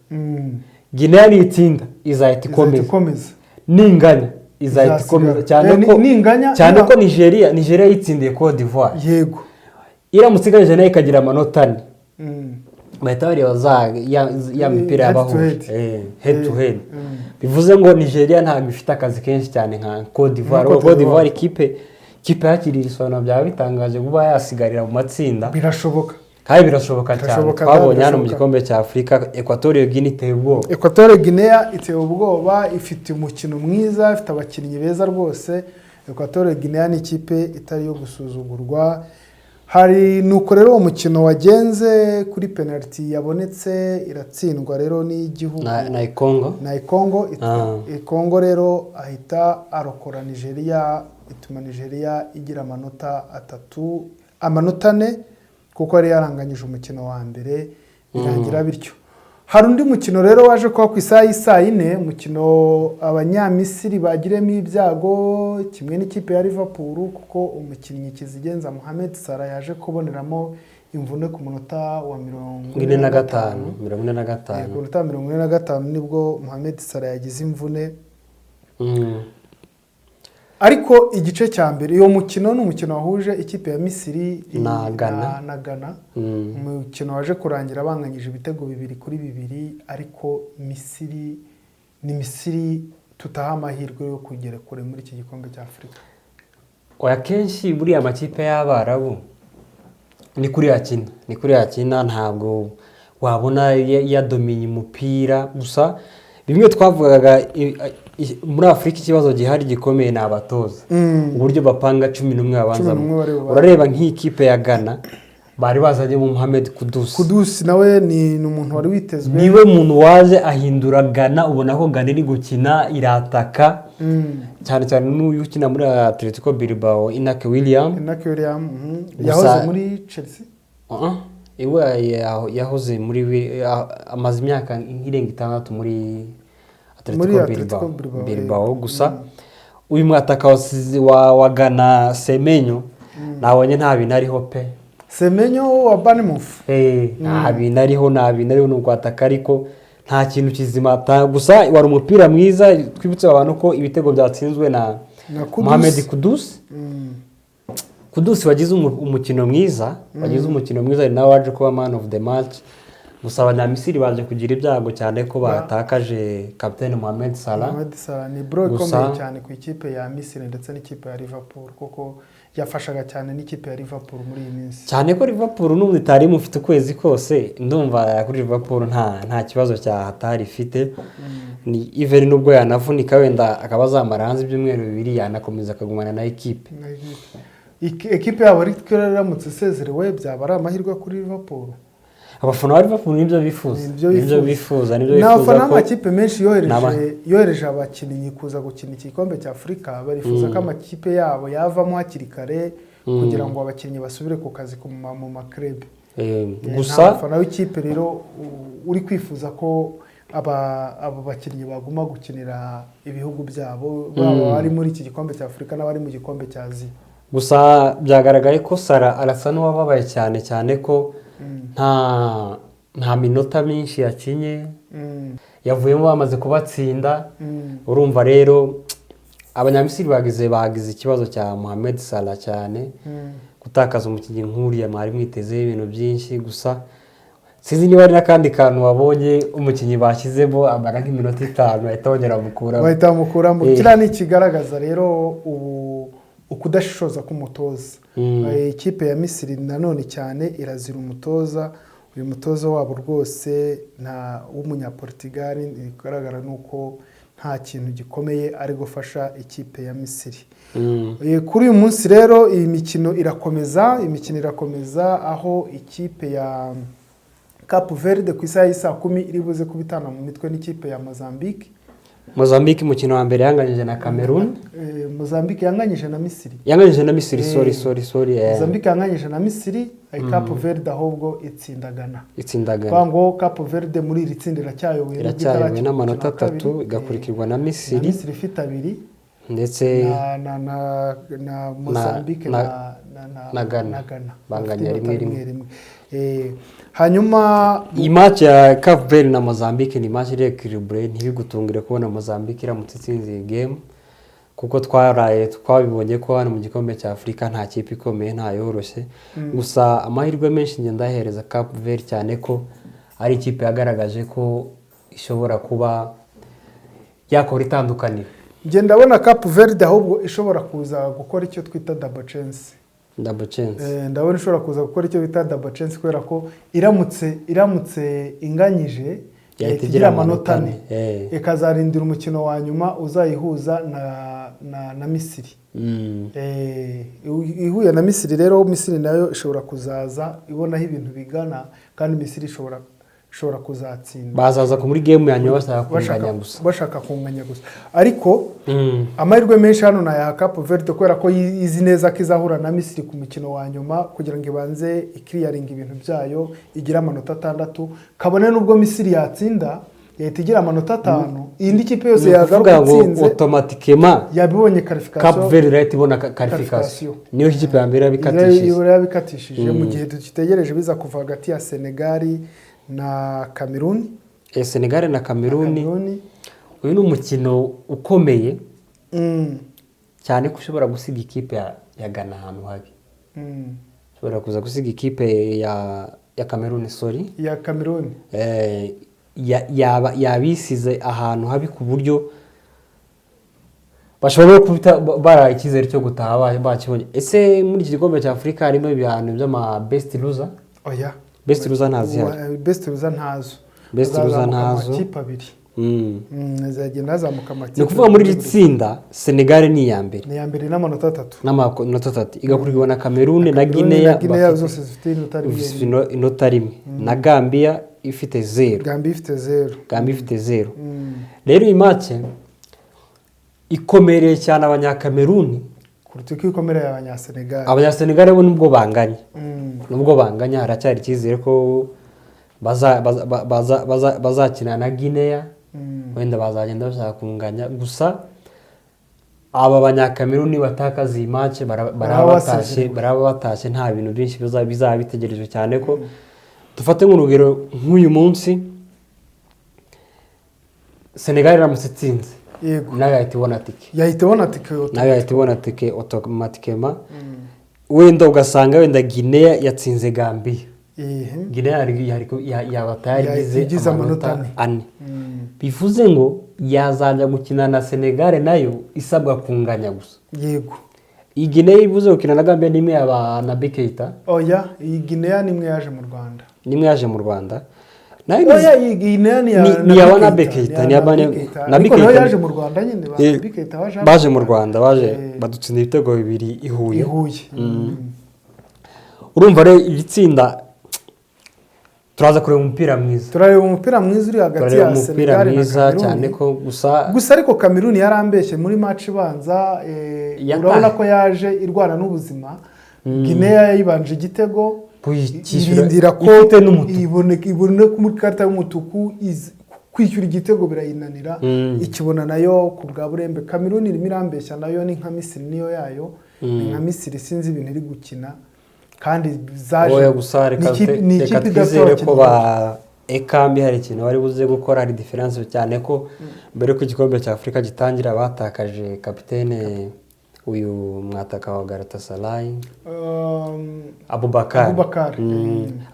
Guinea nitsinda izahita Izahita ikomeza, ikomeza. ninganya izahita Izasigara. ikomeza, cyane ko Ninganya cyane ko Nigeria yitsindiye Cote d'Ivoire, yego inganyije nayo ikagira amanota 4, bahita bareba za ya mipira Head to yabahuje. head. Head to head. Bivuze ngo Nigeria ntabwo ifite akazi kenshi cyane nka Cote d'Ivoire. Nka Cote Cote d'Ivoire, d'Ivoire. ikipe yakiriye isobanura, byaba bitangaje kuba yasigarira mu matsinda. Birashoboka. Kandi birashoboka cyane. Birashoboka, Twabonye hano mu birashoboka. gikombe cya Afurika, Equatorial Guinea iteye ubwoba. Equatorial Guinea iteye ubwoba, ifite umukino mwiza, ifite abakinnyi beza rwose. Equatorial Guinea ni ikipe itari iyo gusuzugurwa. Hari nuko rero uwo mukino wagenze kuri penalty yabonetse, iratsindwa rero n'igihugu na Congo. Na Congo. Ah. Congo rero ahita arokora Nigeria, ituma Nigeria igira amanota 3, amanota 4, kuko yari yaranganyije umukino wa mbere, birangira bityo. Hari undi mukino rero waje kuba ku isaha y'isaa 4, umukino Abanyamisiri bagiremo ibyago kimwe n'ikipe ya Liverpool, kuko umukinnyi kizigenza Mohamed Salah yaje kuboneramo imvune ku munota wa mirongo 45, mirongo ine na Ku gatanu. munota wa 45 nibwo Mohamed Salah yagize imvune. Ariko igice cya mbere, uwo mukino ni umukino wahuje ikipe ya Misiri Na Ghana. Na Ghana. Umukino waje kurangira banganyije ibitego 2-2, ariko Misiri ni Misiri, tutaha amahirwe yo kugera kure muri iki gikombe cya Afurika. Oya, kenshi buriya amakipe y'Abarabu ni kuri yakina, ntabwo wabona yadominye umupira. Gusa bimwe twavugaga, muri Afurika ikibazo gihari gikomeye ni abatoza, uburyo bapanga 11 babanzamo. 11 bari bubanze. Urareba nk'ikipe ya Ghana, bari bazanyemo Mohamed Kudus. Kudus nawe ni umuntu wari witezwe. Niwe muntu waje ahindura Ghana, ubona ko Ghana iri gukina, irataka, cyane cyane n'uyu ukina muri Atletico Bilbao, Inaki William. Inaki William. Gusa- Yahoze muri Chelsea. Uh-uh. Iwe yahoze muri amaze imyaka nk'irenga 6 muri Atletico Muri Atletico Bilbao. Bilbao, Bilbao. Gusa uyu mwataka wa Ghana, Semenyo, nabonye nta bintu ariho pe. Semenyo wa Bournemouth. Nta bintu ariho, nta bintu ariho, ni ukwataka ariko nta kintu kizima gusa wari umupira mwiza. Twibutse abantu ko ibitego byatsinzwe na Na Kudus. Mohamed Kudus. Kudus wagize umukino mwiza, wagize umukino mwiza, ari nawe waje kuba man of the match. Gusa Abanyamisiri baje kugira ibyago cyane ko batakaje kapitene Mohamed Salah. Mohamed Salah ni bro ikomeye cyane ku ikipe ya Misiri ndetse n'ikipe ya Liverpool, kuko yafashaga cyane n'ikipe ya Liverpool muri iyi minsi. Cyane ko Liverpool n'ubu itari imufite ukwezi kose. Ndumva kuri Liverpool nta kibazo cya hatari ifite. Ni even nubwo yanavunika wenda akaba azamara hanze ibyumweru 2, yanakomeza akagumana na ekipe. Ekipe yabo ariko iramutse isezerewe byaba ari amahirwe kuri Liverpool. Abafana ba Liverpool nibyo bifuza. Nibyo. Nibyo bifuza, nibyo Ni bifuza abafana ko b'amakipe menshi yohereje yohereje abakinnyi kuza gukina iki gikombe cya Afurika, barifuza ko amakipe yabo yavamo hakiri kare kugira ngo abakinnyi basubire ku kazi mu makrebe. Gusa Nta mufana w'ikipe rero uri kwifuza ko aba bakinnyi baguma gukinira ibihugu byabo, baba bari muri iki gikombe cya Afurika n'abari mu gikombe cya Aziya. Gusa byagaragaye ko Salah arasa n'uwababaye cyane cyane ko nta minota myinshi yakinye, yavuyemo bamaze kubatsinda. Urumva rero Abanyamisiri bagize ikibazo cya Mohamed Salah cyane, gutakaza umukinnyi nk'uriya mwari mwitezeho ibintu byinshi. Gusa sinzi niba hari n'akandi kantu wabonye, umukinnyi bashyizemo amara nk'iminota 5 ahita bongera bamukuramo. Bahita bamukuramo. Kiriya ni ikigaragaza rero ubu ukudashishoza k'umutoza. Ikipe ya Misiri nanone cyane irazira umutoza. Uyu mutoza wabo rwose nta w'Umunyaportugal, bigaragara ni uko nta kintu gikomeye ari gufasha ikipe ya Misiri. Kuri uyu munsi rero iyi mikino irakomeza, imikino irakomeza, aho ikipe ya Cape Verde ku isaha y'isaa 10 iri buze kubitana mu mitwe n'ikipe ya Mozambique. Mozambique umukino wa mbere yanganyije na Cameroon. Mozambique yanganyije na Misiri. Yanganyije na Misiri, sorry, sorry, sorry. Mozambique yanganyije na Misiri, Cape Verde ahubwo itsinda Ghana. Itsinda Kuvuga Ghana. ngo Cape Verde muri iri tsinda iracyayoboye nubwo Iracyayobowe itarakina n'amanota umukino wa kabiri. 3, igakurikirwa na Na Misiri Misiri ifite 2 ndetse na Mozambique na na Ghana. Na Ghana. Banganya Bafite rimwe inota rimwe. Rimwe. Hanyuma Iyi match ya Cape Verde na Mozambique ni match iri équilibré, ntibigutungire kubona Mozambique iramutse itsinze iyi game, kuko twaraye twabibonye ko hano mu gikombe cya Afurika nta kipe ikomeye, nta yoroshye. Gusa amahirwe menshi ngenda ndahereza Cape Verde, cyane ko ari ikipe yagaragaje ko ishobora kuba yakora itandukaniro. Njye ndabona Cape Verde ahubwo ishobora kuza gukora icyo twita double chance. Double chance. Ndabona ishobora kuza gukora icyo bita double chance, kubera ko iramutse inganyije yahita igira amanota 4, ikazarindira umukino wa nyuma uzayihuza na Misiri. Ihuye na Misiri rero, Misiri nayo ishobora kuzaza ibonaho ibintu bigana, kandi Misiri ishobora kuzatsinda. Bazaza ku muri game ya nyuma bashaka bashaka kunganya gusa. Bashaka kunganya gusa, ariko amahirwe menshi hano ni aya Cape Verde, kubera ko izi neza ko izahura na Misiri ku mukino wa nyuma, kugira ngo ibanze iclearinga ibintu byayo, igire amanota 6, kabone n'ubwo Misiri yatsinda yahita igira amanota 5, indi kipe yose Ni ukuvuga yagaruka ngo itsinze automatiquement yabibonye Cape qualification. Verde irahita ibona qualification. Qualification. Niyo kipe ya mbere yabikatishije. Yabikatishije, mu gihe tugitegereje biza kuva hagati ya Senegali na Cameroon. Senegal na Cameroon. Cameroon. Uyu ni umukino ukomeye cyane, ko ushobora gusiga ikipe ya Ghana ahantu habi. Ushobora kuza gusiga ikipe ya Cameroon, sorry. Ya Cameroon. Yaba yabisize ahantu habi, ku buryo bashobora no kubita baraye icyizere cyo gutaha bakibonye. Ese muri iki gikombe cya Afurika harimo ibihano by'ama best loser? Oya. Best loser ntazihari. Best loser ntazo. Best loser Hazazamuka ntazo. amakipe abiri. Hazagenda hazamuka amakipe Ni ukuvuga muri iri tsinda Senegal ni iya mbere Ni iya mbere n'amanota 3. n'amanota 3, igakurikirwa na Cameroon na Cameroon Guinea. na Guinea Bafite zose zifite inota rimwe. Ifite inota rimwe, na Gambia ifite 0. Gambia ifite 0. Gambia ifite 0. Rero iyi match ikomereye cyane Abanyakameruni kuruta uko ikomereye Abanyasenegali. Abanyasenegali bo nubwo banganya, nubwo banganya haracyari icyizere ko bazakina na Guinea. Wenda bazagenda bashaka kunganya gusa. Aba Banyakameruni batakaza iyi match baraba Baraba batashye. Basezerewe. Baraba batashye, nta bintu byinshi bizaba bitegerejwe, cyane ko dufate nk'urugero nk'uyu munsi Senegal iramutse itsinze, nayo yahita ibona tike. Yahita ibona tike. Nayo yahita ibona tike automatiquement. Wenda ugasanga wenda Guinea yatsinze Gambia, Guinea yaba tayari Yahita igize igize amanota amanota ane. 4. Bivuze ngo yazajya gukina na Senegal, nayo isabwa kunganya gusa. Iyi Guinea ivuze gukina na Gambia n'imwe yaba na Keita. Oya, iyi Guinea nimwe yaje mu Rwanda. Nimwe yaje mu Rwanda nayo. Oya, iyi Guinea ni Ni iya Naby Keita, ni iya Keita. Naby Ariko nayo Keita. yaje mu Rwanda nyine, ba Naby Keita baje hano. Baje mu Rwanda, baje badutsinda ibitego 2 i Huye. I Huye. Urumva rero iri tsinda turaza kureba umupira mwiza. Turareba umupira mwiza uri hagati Turareba ya umupira Senegal na mwiza Cameroon. cyane ko gusa Gusa ariko Cameroon yarambeshye muri match ibanza, urabona ko yaje irwana n'ubuzima. Guinea yayibanje igitego, Kuyishyura irindira ko ifite n'umutuku. Ibone ku ikarita y'umutuku, kwishyura igitego birayinanira, ikibona nayo ku bwa burembe. Cameroon irimo irambeshya, nayo ni nka Misiri, niyo yayo ni nka Misiri, sinzi ibintu iri gukina kandi zaje. Oya, gusa reka Ni ni reka ikipe idafite twizere ko abakinnyi. Ba Ekambi hari ikintu bari buze gukora, hari différence, cyane ko mbere yuko igikombe cya Afurika gitangira batakaje kapitene, uyu mwataka wa Galatasaray. Abubakar. Abubakar.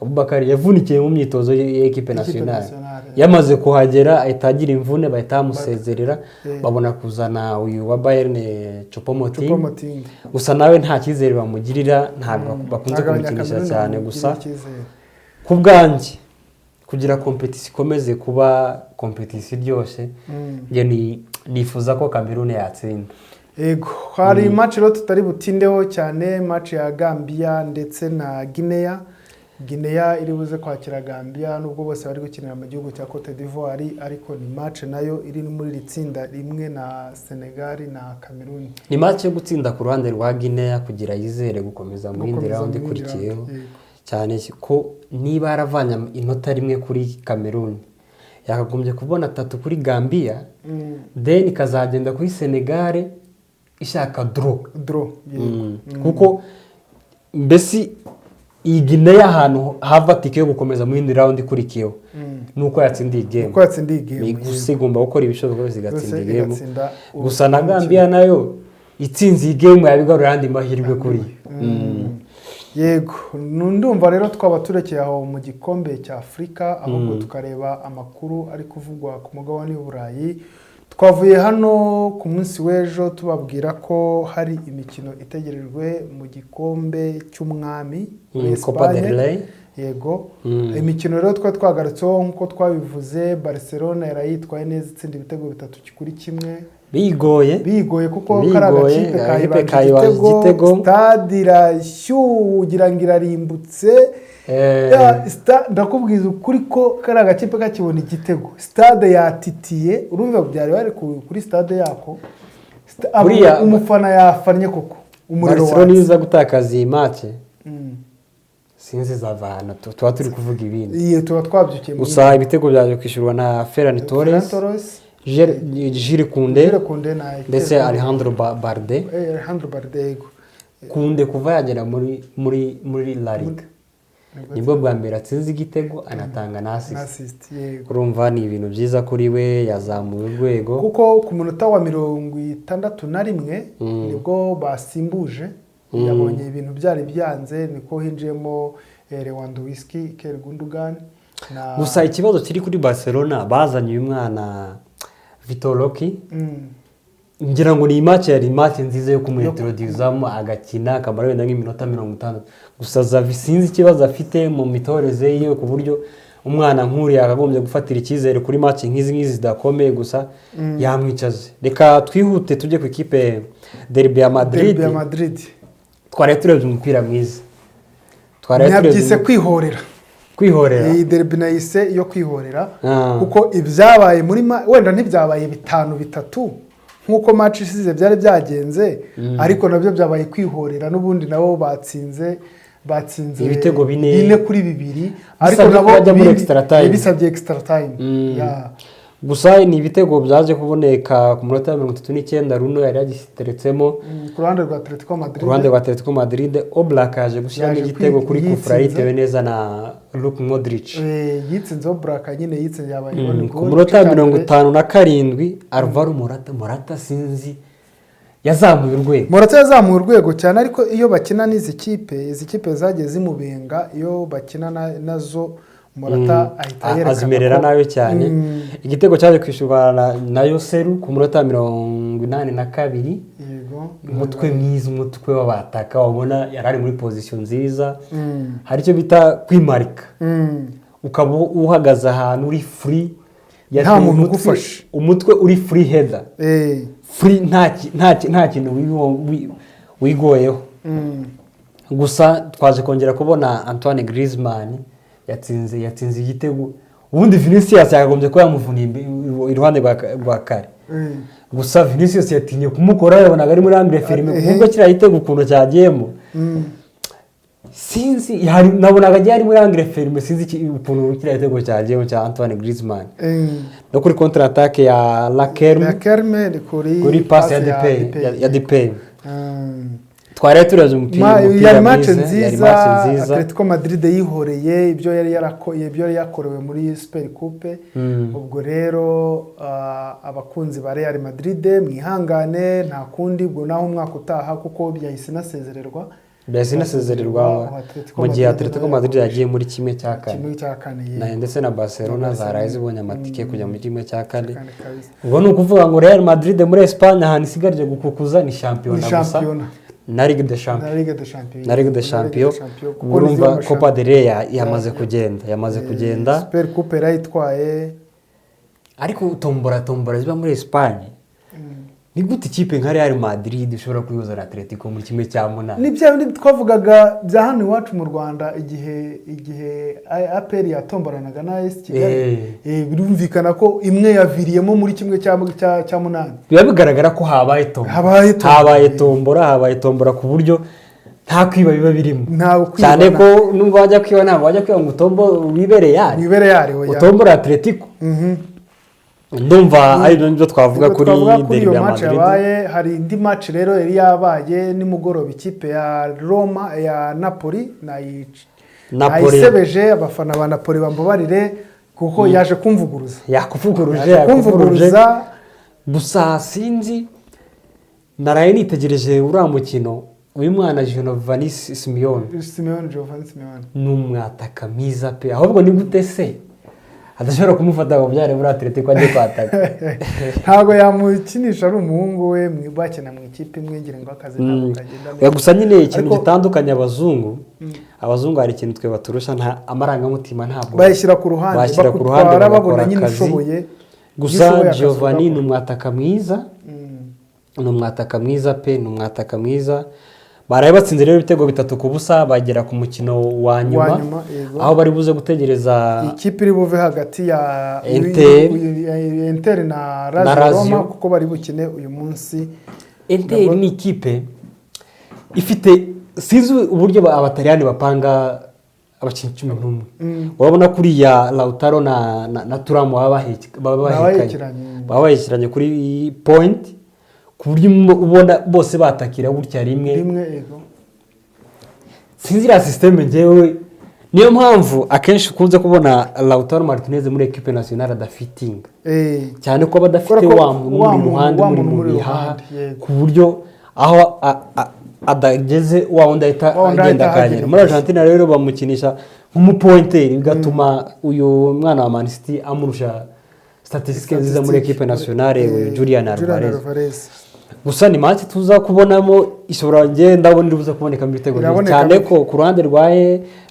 Abubakar yavunikiye mu myitozo ya équipe Équipe nationale. Nationale. Yamaze kuhagera ahita agira imvune, bahita bamusezerera, babona kuzana uyu wa Bayern, Choupo-Moting. Choupo-Moting. Gusa nawe nta cyizere bamugirira, ntabwo bakunze Ntabwo kumukinisha Abanyakameruni cyane. bamugirira Gusa icyizere. ku bwanjye, kugira compétition ikomeze kuba compétition iryoshye, njye nifuza ko Cameroon yatsinda. Yego, hari match rero tutari butindeho cyane, match ya Gambia ndetse na Guinea. Guinea iri buze kwakira Gambia, nubwo bose bari gukinira mu gihugu cya Cote d'Ivoire, ariko ni match nayo iri muri iri tsinda rimwe na Senegal na Cameroon. Ni match yo gutsinda ku ruhande rwa Guinea kugira yizere gukomeza mu yindi Gukomeza round mu yindi ikurikiyeho, round, yego. cyane ko niba yaravanye inota rimwe kuri Cameroon, yakagombye kubona 3 kuri Gambia, then ikazagenda kuri Senegal ishaka draw. Draw, yego. Kuko mbese iyi Guinea ahantu hava tike yo gukomeza mu yindi round ikurikiyeho nuko yatsindiye game. Uko yatsindiye game. Ni gusa igomba gukora ibishoboka byose igatsinda Byose iyi game. igatsinda Gusa na Gambia nayo itsinze iyi game yabigarura ayandi mahirwe kuri yo. Yego, ndumva rero twaba turekeye aho mu gikombe cya Afurika, ahubwo tukareba amakuru ari kuvugwa ku mugabane w'u Burayi. Twavuye hano ku munsi w'ejo tubabwira ko hari imikino itegerejwe mu gikombe cy'umwami muri Copa del Espagne. Rey. Yego. Imikino rero twari twagarutseho nk'uko twabivuze, Barcelona yarayitwaye neza, itsinda ibitego 3-1. Bigoye. Bigoye kuko Bigoye, kari agakipe agakipe kayibanje kayibanje igitego, igitego. Stade irashyugira ngo irarimbutse. Ya, ndakubwiza ukuri ko kari agakipe kakibona igitego, stade yatitiye. Urumva byari bari kuri stade yako. Umufana yafannye koko umuriro Barcelona watse. iza gutakaza iyi match, sinzi izava ahantu tuba turi kuvuga ibindi. Iyi tuba twabyukiye Gusa ibitego byaje kwishyurwa na Ferran Ferran Torres, Torres, Jules Koundé Jules Koundé na ndetse Alejandro Balde. Alejandro Balde, yego. Koundé kuva yagera muri La Liga nibwo bwa mbere atsinze igitego anatanga na assist. Na assist, yego. Urumva ni ibintu byiza kuri we, yazamuye urwego. Kuko ku munota wa 61 nibwo basimbuje, yabonye ibintu byari byanze, niko hinjiyemo Lewandowski, Ilkay Gundogan na Gusa ikibazo kiri kuri Barcelona, bazanye uyu mwana Vitor Roque. Ngira ngo ni match, yari match nziza yo kumuintroducamo agakina akamara wenda nk'iminota 60. Gusa Xavi sinzi ikibazo afite mu mitoreze yiwe, ku buryo umwana nk'uriya yakagombye gufatira icyizere kuri match nk'izi ngizi zidakomeye, gusa yamwicaje. Reka twihute tujye ku ikipe derby ya Madrid. Derby ya Madrid. Twari turebye umupira mwiza, twari turebye Nabyise kwihorera. Kwihorera. Iyi derby nayise iyo kwihorera, kuko ibyabaye muri wenda ntibyabaye 5-3 nk'uko match ishize byari byagenze, ariko nabyo byabaye kwihorera n'ubundi. Nabo batsinze Ibitego 4. 4-2, ariko Bisabye nabo ko bajya muri extra time. Bisabye extra time. Ya. Gusa ni ibitego byaje kuboneka ku munota wa 39, Runo yari yagiteretsemo. Ku ruhande rwa Atletico Madrid. Ku ruhande rwa Atletico Madrid, Oblak yaje gushyiramo Yaje igitego kuri kufura yitsinze. yitewe neza na Luka Modric. Yitsinze Oblak nyine, yitsinze, yabaye own Ku goal. munota Igice cya mirongo mbere. itanu na karindwi, Alvaro Morata. Morata sinzi, yazamuye urwego. Morata yazamuye urwego cyane, ariko iyo bakina n'izi kipe, izi kipe zagiye zimubenga, iyo bakina nazo Morata ahita yerekana azimerera ko nabi cyane. Igitego cyaje kwishyurwa na Joselu ku munota 82. Umutwe mwiza, umutwe w'abataka, wabona yari ari muri position nziza. Hari icyo bita kwimarika, ukaba uhagaze ahantu uri free. Nta Yateye muntu umutwe- ugufashe. Umutwe uri free header, free, nta kintu wigoyeho. Gusa twaje kongera kubona Antoine Griezmann yatsinze igitego. Ubundi Vinicius yakagombye kuba yamuvuniye iruhande rwa kare. Gusa Vinicius yatinye kumukora, yabonaga ari muri angle fermé, kuko kiriya gitego ukuntu cyagiyemo, sinzi, nabonaga agiye ari muri angle fermé, sinzi ukuntu kiriya gitego cyagiyemo cya Antoine Griezmann. No kuri contre attaque ya Lakerme. Ya Kerme ni kuri Kuri passe ya Depay, Depay. ya Depay. Twari turebye umupira, umupira Yari match mwiza, yari nziza. match nziza. Atletico Madrid yihoreye ibyo yari ibyo yari yakorewe muri Super Coupe. Ubwo rero abakunzi ba Real Madrid mwihangane, nta kundi, ubwo naho umwaka utaha, kuko yahise inasezererwa. Mbese inasezererwa Atletico mu gihe Madrid Atletico nayo Madrid yagiye muri 1/4. 1/4, yego. Ndetse na Barcelona Na zaraye Barcelona. zibonye amatike kujya muri 1/4. Kane kabisa. Ubwo ni ukuvuga ngo Real Madrid muri Espagne ahantu isigarije gukukuza ni shampiyona Ni gusa shampiyona. Na Ligue des Champions. Na Ligue des Champions. Na Ligue des Champions. Kuko Urumva nizo Copa del Rey yamaze kugenda, yamaze kugenda. Super Coupe yarayitwaye. Ariko tombora, tombora ziba muri Espagne, ni gute ikipe nka Real Madrid ishobora kuyihuza na Atletico muri 1/8? Ni bya bindi twavugaga bya hano iwacu mu Rwanda, igihe APR yatomboranaga na AS Kigali. Birumvikana ko imwe yaviriyemo muri 1/8. Biba bigaragara ko habaye tombora. Habaye tombora. Habaye tombora, habaye tombora ku buryo nta kwiba biba birimo. Nta kwiba. Cyane ko nubwo wajya kwiba, ntabwo wajya kwiba ngo utombo wibereye yari Wibere yari, oya. utombora Atletico. Ndumva ari byo twavuga Ubwo kuri twavuga kuri derby iyo ya match Madrid. yabaye. Hari indi match rero yari yabaye nimugoroba, ikipe ya Roma ya Napoli Napoli. nayisebeje. Abafana ba Napoli bambabarire, kuko yaje kumvuguruza. Yakuvuguruje. Yaje Yakuvuguruje. kumvuguruza. Gusa sinzi, naraye nitegereje uriya mukino, uyu mwana Giovanni Simeone. Simeone, Giovanni Simeone. Ni umwataka mwiza pe. Ahubwo ni gute se Adashobora kumufata ngo byare muri Atletico ajye kwataka. Ntabwo yamukinisha ari umuhungu we, bakina mu ikipe imwe, ngira ngo akazi ntabwo kagenda Oya, neza. gusa nyine ikintu gitandukanye abazungu hari ikintu twe baturusha, nta amarangamutima, ntabwo Bayishyira ku ruhande. Bashyira ku ruhande, Bakutwara babona bagakora nyine akazi. ushoboye. Gusa Iyo ushoboye akazi Giovanni ni ugakora. umwataka mwiza, ni umwataka mwiza pe, ni umwataka mwiza. Baraye batsinze rero ibitego 3-0, bagera ku mukino wa nyuma, Wa nyuma, yego. aho bari buze gutegereza Ikipe iri buve hagati ya Inter. Inter na Na Lazio Lazio. Roma, kuko bari bukine uyu munsi. Inter ni ikipe ifite, sinzi uburyo Abataliyani bapanga abakinnyi 11. Urabona kuriya Lautaro na Thuram baba bahekanye. Bahekiranye. Baba bahekeranye kuri point, ku buryo ubona bose batakira gutya rimwe. Rimwe, yego. Sinzi iriya système ngewe, niyo mpamvu akenshi ukunze kubona Lautaro Martinez muri équipe nationale adafitinga cyane ko aba adafite Kubera ko wa muntu wa umuri muntu- iruhande, wa muri muntu mu umuri bihaha, iruhande, yego. ku buryo aho adageze wa wundi ahita Wa wundi agenda ahita akagera. ahagera. Muri Argentina rero bamukinisha nk'umupointeri, bigatuma uyu mwana wa Man City amurusha statistique nziza muri équipe nationale, uyu Julian Alvarez. Alvarez. Gusa ni match tuza kubonamo, ishobora, njye ndabona iri buze kubonekamo ibitego byinshi, Iraboneka. cyane ko ku ruhande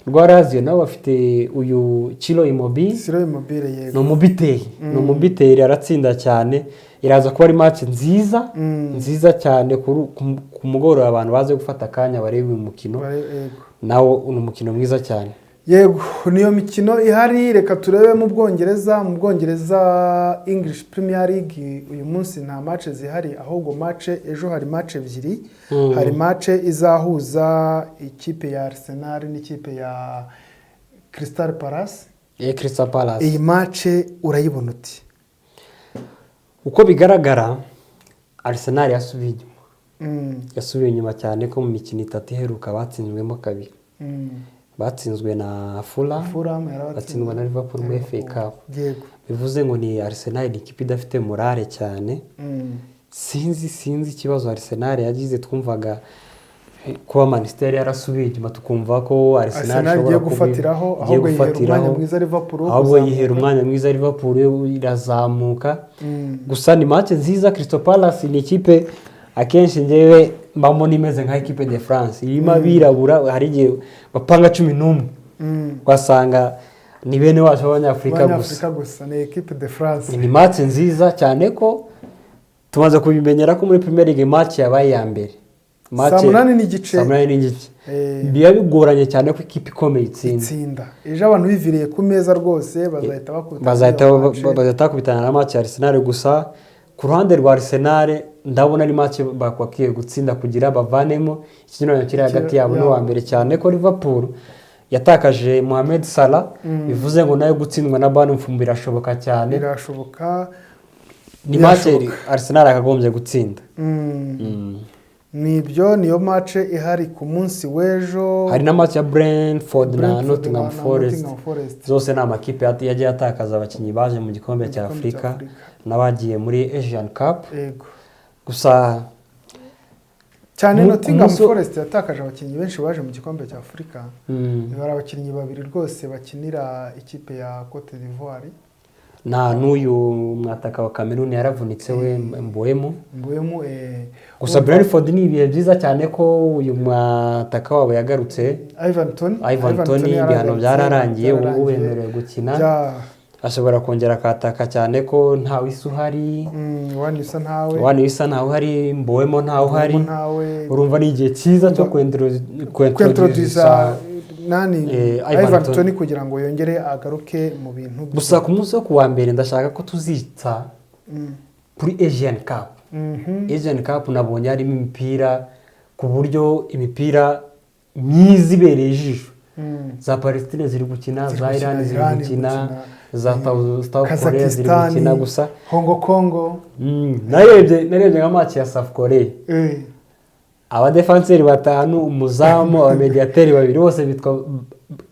rwa Lazio nabo bafite uyu Ciro Immobile. Ciro Immobile, Ni yego. umubiteri, ni umubiteri, aratsinda cyane. Iraza kuba ari match nziza, nziza cyane. Ku mugoroba abantu baze gufata akanya barebe uyu mukino. Yego. Nawo ni umukino mwiza cyane. Yego, niyo mikino ihari. Reka turebe mu Bwongereza. Mu Bwongereza, English Premier League, uyu munsi nta match zihari, ahubwo match ejo hari match ebyiri. Hari match izahuza ikipe ya Arsenal n'ikipe ya Crystal Palace. Crystal Palace. Iyi match urayibona uti? Uko bigaragara Arsenal yasubiye inyuma, yasubiye inyuma cyane ko mu mikino itatu iheruka batsinzwemo kabiri. Batsinzwe na Fulham, Fulham yarabatsinze. batsindwa na Liverpool muri FA Cup. Bivuze ngo ni Arsenal ni ikipe idafite morale cyane. Sinzi ikibazo Arsenal yagize. Twumvaga kuba Manchester yarasubiye inyuma, tukumva ko Arsenal Arsenal ishobora igiye gufatiraho, igiye ahubwo yihera gufatiraho. umwanya mwiza Liverpool wo Ahubwo kuzamuka. yihera umwanya mwiza Liverpool yo irazamuka. Gusa ni match nziza. Crystal Palace ni ikipe akenshi ngewe mbamo imeze nka équipe de France, irimo abirabura. Hari igihe bapanga 11, ugasanga ni bene wacu b'Abanyafurika gusa. Abanyafurika gusa, ni équipe de France. Ni match nziza cyane ko tumaze kubimenyera ko muri Premier League match yabaye iya mbere. 8:30. 8:30. Biba bigoranye cyane ko ikipe ikomeye itsinda. Itsinda. Ejo abantu biviriye ku meza rwose bazahita bakubita Bazahita iyo match. Bazahita bakubitana na match ya Arsenal. Gusa ku ruhande rwa Arsenal ndabona ari match bakwiye gutsinda kugira bavanemo ikinyuranyo kiri hagati yabo n'uwa mbere, cyane ko Liverpool yatakaje Mohamed Salah, bivuze ngo nayo gutsindwa na Bournemouth birashoboka cyane. Birashoboka. Ni match Birashoboka. Arsenal yakagombye gutsinda. Nibyo, niyo match ihari ku munsi w'ejo. Hari na match ya Brentford na Brentford Nottingham na Forest. Nottingham Forest. Zose ni amakipe yagiye atakaza abakinnyi baje mu gikombe cya Mu gikombe cya Afurika Afurika. n'abagiye muri Asian Cup. Gusa Cyane Nottingham Forest yatakaje abakinnyi benshi baje mu gikombe cya Afurika. Bari abakinnyi babiri rwose bakinira ikipe ya Cote d'Ivoire. Nta n'uyu mwataka wa Cameroon yaravunitse we Mbeumo. Mbeumo. Gusa Brentford ni ibihe byiza cyane ko uyu mwataka wabo yagarutse. Ivan Toney. Ivan Toney, ibihano yaragarutse, byararangiye, ubu byararangiye. wemerewe gukina, ashobora kongera akataka cyane ko nta Wissa uhari. Yoane Wissa ntawe. Yoane Wissa ntawe uhari, Mbeumo ntawe uhari. Mbeumo ntawe. Urumva ni igihe cyiza cyo Kwintroduza kwintroduza nani? Ivan Ivan Toney. Toney kugira ngo yongere agaruke mu bintu bye. Gusa ku munsi wo kuwa mbere ndashaka ko tuzitsa kuri Asian Cup. Asian Cup nabonye harimo imipira, ku buryo imipira myiza ibereye ijisho. Za Palestine ziri gukina, Ziri za gukina, Iran ziri Iran iri gukina, gukina, za South Korea ziri Kazakhstan, gukina gusa. Hong Kong. Narebye nka match ya South Korea. Abadefanseri batanu, umuzamu, abamediateri babiri, bose bitwa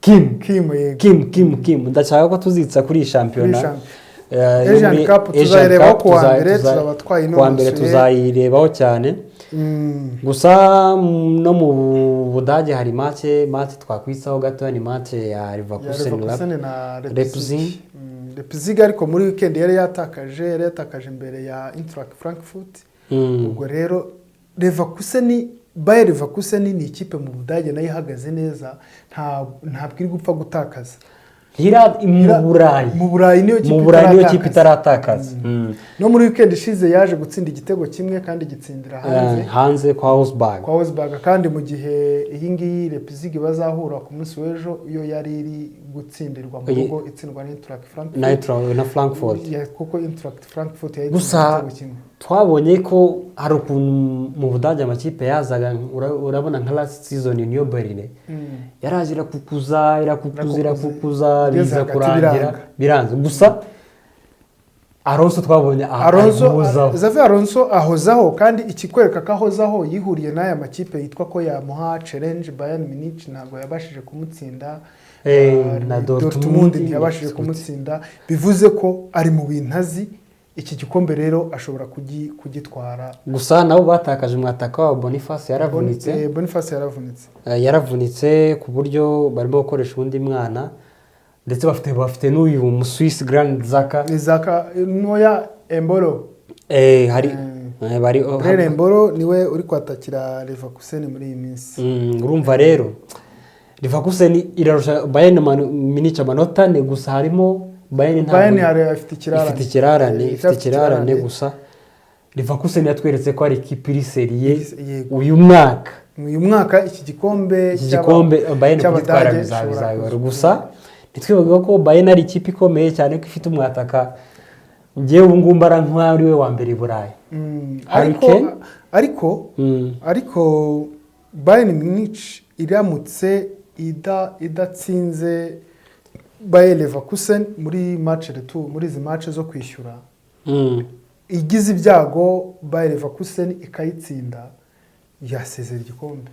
Kim. Kim, yego. Kim, Kim, Kim. Ndashaka ko tuzitsa kuri iyi shampiyona. Kuri Yo Asian muri Cup Asian tuzayirebaho Cup kuwa mbere, tuzaba kuwa mbere twayinonosoye. Tuzayirebaho cyane. Gusa no mu Budage hari match twakwitsaho gatoya, ni match ya Ya Leverkusen Leverkusen na Leipzig. Leipzig. Leipzig ariko muri weekend yari yatakaje imbere ya Eintracht Frankfurt. Ubwo rero Leverkusen, Bayer Leverkusen ni ikipe mu Budage nayo ihagaze neza, ntabwo iri gupfa gutakaza. Mu Burayi. Mu Burayi niyo kipe Mu Burayi niyo kipe itaratakaza. itaratakaza. No muri weekend ishize yaje gutsinda igitego kimwe kandi gitsindira hanze. Hanze kwa Augsburg. Kwa Augsburg. Kandi mu gihe iyi ngiyi Leipzig bazahura ku munsi w'ejo, iyo yari iri gutsindirwa mu rugo, itsindwa na Eintracht Frankfurt. Na Eintracht na Frankfurt. Kuko Eintracht Frankfurt yayitsinze Gusa igitego kimwe. twabonye ko hari ukuntu mu Budage amakipe yazaga, urabona nka last season niyo Berlin yaraje irakukuza, irakukuza, Irakukuza. irakukuza, Igeze biza hagati kurangira biranga. Biranze. Gusa Alonso twabonye Alonso, ahuzaho. Xavi Alonso ahozaho, kandi ikikwereka ko ahozaho, yihuriye n'aya makipe yitwa ko yamuha challenge. Bayern Munich ntabwo yabashije kumutsinda. Na Dortmund Dortmund ntiyabashije kumutsinda, bivuze ko ari mu bintu azi. Iki gikombe rero ashobora kugitwara. Gusa nabo batakaje umwataka wabo, Boniface yaravunitse. Boniface yaravunitse. Yaravunitse ku buryo barimo gukoresha undi mwana, ndetse bafite n'uyu Muswisi Granit Xhaka. Ni Xhaka ntoya, Embolo. Hari bari Breel Embolo niwe uri kwatakira Leverkusen muri iyi minsi. Urumva rero Leverkusen irarusha Bayern Munich amanota 4 gusa, harimo Bayern ntabwo Bayern hari afite ikirarane. Ifite ikirarane. Ifite ikirarane. Gusa Leverkusen yatweretse ko ari ikipe iri sérieux. Uyu mwaka. Uyu mwaka iki gikombe Iki gikombe Bayern kugitwara cy'Abadage ishobora bizabibara. kuza. Gusa ntitwibagirwe ko Bayern ari ikipe ikomeye cyane, ko ifite umwataka ngewe ubu ngubu mbara nk'aho ari we wa mbere i Burayi. Harry Ariko Kane? ariko ariko Bayern Munich iramutse idatsinze Bayer Leverkusen muri match retour, muri izi match zo kwishyura, igize ibyago Bayer Leverkusen ikayitsinda, yasezera igikombe.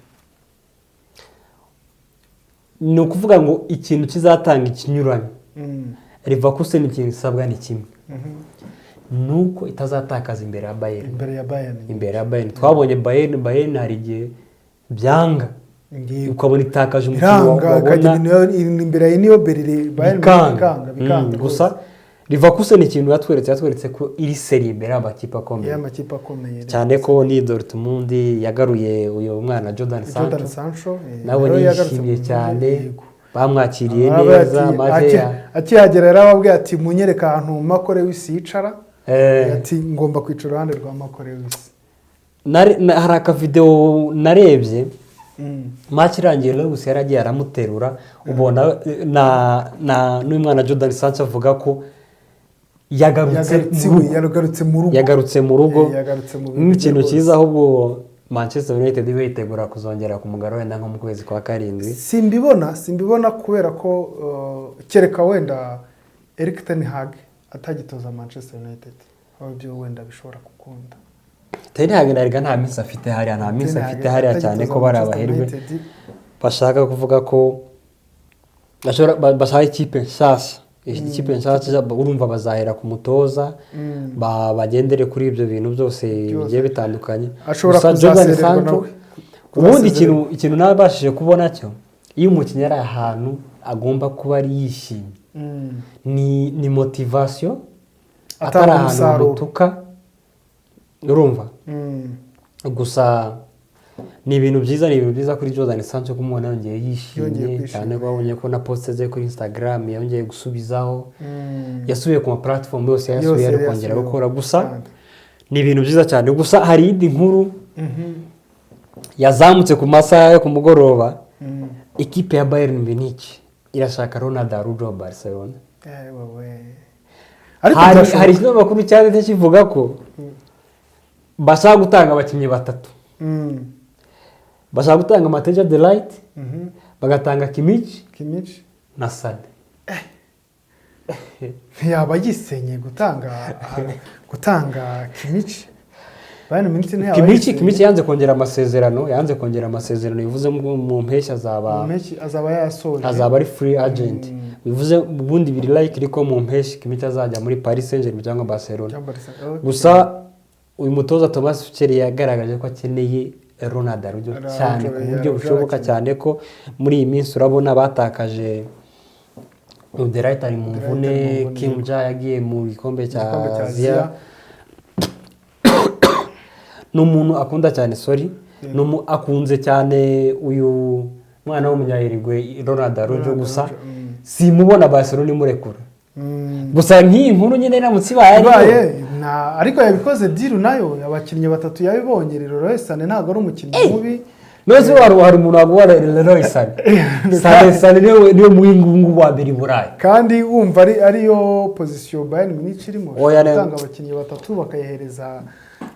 Ni ukuvuga ngo ikintu kizatanga ikinyuranyo, Leverkusen ikintu isabwa ni kimwe, ni uko itazatakaza imbere ya Bayern. Imbere ya Bayern. Imbere ya Bayern. Twabonye Bayern hari igihe byanga, ukabona itakaje umukino, Biranga, ikajya wabona imbere ya niyo Berlin, Bayern bikanga. Bikanga, bikanga. Gusa Leverkusen ikintu yatweretse ko iri sérieux imbere y'amakipe akomeye. Y'amakipe akomeye. Cyane ko ni Dortmund yagaruye uyu mwana Jordan Sancho. Jordan Sancho, nabonye nawe yagarutse yishimye cyane. Bamwakiriye Aravuga neza ati, maze akihagera yarababwiye ati: "Munyereke ahantu Marco Reus yicara." Ati: "Ngomba kwicara iruhande rwa Marco Reus." Hari akavidewo narebye match irangiye, Lewis yaragiye aramuterura, ubona na n'uyu mwana Jordan Sancho avuga ko yagarutse Yagarutse mu iwe, rugo. Yagarutse mu rugo. Yagarutse mu rugo. Yagarutse mu bintu Nk'ikintu bye rwose. cyiza ahubwo, Manchester United ibe yitegura kuzongera kumugara wenda nko mu kwezi kwa karindwi. Simbibona kubera ko kereka wenda Erik ten Hag atagitoza Manchester United, aho ibyo wenda bishobora gukunda. Ten Hag erega nta minsi afite hariya, nta minsi Ten Hag afite hariya cyane atagitoza ko bari Manchester abaherwe United, bashaka kuvuga ko bashaka ikipe nshyashya, ikipe nshyashya. Urumva bazahera ku mutoza, bagendere kuri ibyo bintu byose bigiye bitandukanye. Ashobora Gusa Jordan kuzasezererwa Sancho, nawe. ubundi Kuzasezererwa. ikintu nabashije kubona cyo, iyo umukinnyi ari ahantu agomba kuba ari yishimye, ni motivation, Atanga atari ahantu umusaruro. bamutuka, urumva. Gusa ni ibintu byiza, ni ibintu byiza kuri Jordan Sancho kumubona yongeye Yongeye yishimye kwishima. cyane ko babonye ko na post ze kuri Instagram yongeye gusubizaho, yasubiye ku ma platform yose yasubiye Yose ari yari kongera yasubiyeho. gukora. Gusa Cyane. ni ibintu byiza cyane. Gusa hari iyindi nkuru yazamutse ku masaha yo ku mugoroba. Ikipe ya Bayern Munich irashaka Ronald Araujo wa Barcelona. Wowe. Ariko Hari byashoboka. hari ikinyamakuru cyanditse kivuga ko bashaka gutanga abakinnyi batatu. Bashaka gutanga Matthijs de Ligt, bagatanga Kimmich Kimmich na Sane. Ntiyaba yisenye gutanga Kimmich? Bayern Munich ntiyaba Kimmich yisenye? Kimmich yanze kongera amasezerano, yanze kongera amasezerano, bivuze mu mpeshyi azaba Mu mpeshyi azaba yasoje. Azaba ari free agent. Bivuze ubundi biri like ko mu mpeshyi Kimmich azajya muri Paris Saint-Germain cyangwa Barcelona. Cyangwa Barcelona. Okay. Gusa uyu mutoza Thomas Tuchel yagaragaje ko akeneye Ronald Araujo Araujo, cyane ku buryo Araujo bushoboka, arakeneye. cyane ko muri iyi minsi urabona batakaje De Ligt ari mu De Ligt mvune. Ari mu mvune, Kim Jae yagiye mu gikombe cya Igikombe cya Aziya. Aziya. Ni umuntu akunda cyane, sorry, ni akunze cyane uyu mwana w'umunyayirigwe Ronald Araujo. Ronald Gusa Araujo, simubona Barcelona imurekura. Gusa nk'iyi nkuru nyine iramutse ibaye ariyo, Ibaye ariko yabikoze deal nayo, abakinnyi batatu yabibonye. Leroy Sané ntabwo ari umukinnyi mubi. None se hari umuntu waguha Leroy Sané? Sané, Sané niwe muwingu wa mbere i Burayi. Kandi wumva ariyo position Bayern Munich irimo. Oya, gutanga abakinnyi batatu bakayihereza.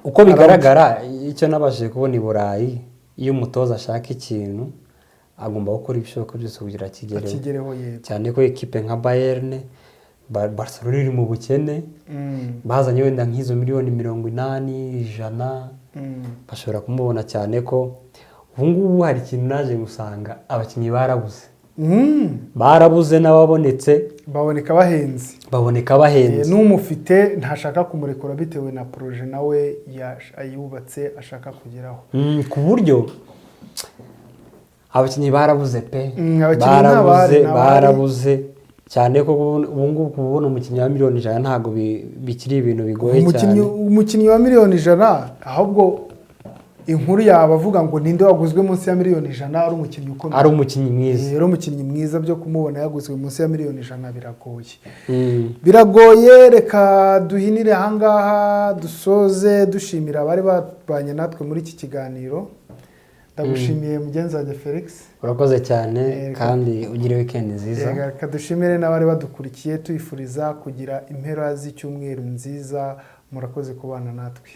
Uko bigaragara, icyo nabashije kubona i Burayi, iyo umutoza ashaka ikintu agomba gukora ibishoboka byose kugira akigereho. Akigereho, yego. Cyane ko ekipe nka Bayern, Barcelona iri mu bukene, bazanye wenda nk'izo miliyoni 80, 100, bashobora kumubona, cyane ko ubu ngubu hari ikintu naje gusanga: abakinnyi barabuze. Barabuze, n'ababonetse baboneka bahenze. Baboneka bahenze. N'umufite ntashaka kumurekura bitewe na projet nawe yubatse ashaka kugeraho. Ku buryo abakinnyi barabuze pe. Abakinnyi Barabuze. ntabahari, ntabahari. Barabuze cyane ko ubu ngubu kubona umukinnyi wa miliyoni 100 ntabwo bikiri ibintu bigoye Umukinnyi cyane. Umukinnyi wa miliyoni 100, ahubwo inkuru yaba avuga ngo ninde waguzwe munsi ya miliyoni 100 ari umukinnyi ukomeye? Ari umukinnyi mwiza. Ari umukinnyi mwiza, byo kumubona yaguzwe munsi ya miliyoni 100 biragoye. Biragoye. Reka duhinire ahangaha, dusoze dushimira abari babanye natwe muri iki kiganiro. Ndagushimiye, mugenzi wanjye Felix. Urakoze cyane. Kandi ugire weekend nziza. Reka dushimire n'abari badukurikiye, tuyifuriza kugira impera z'icyumweru nziza. Murakoze kubana natwe.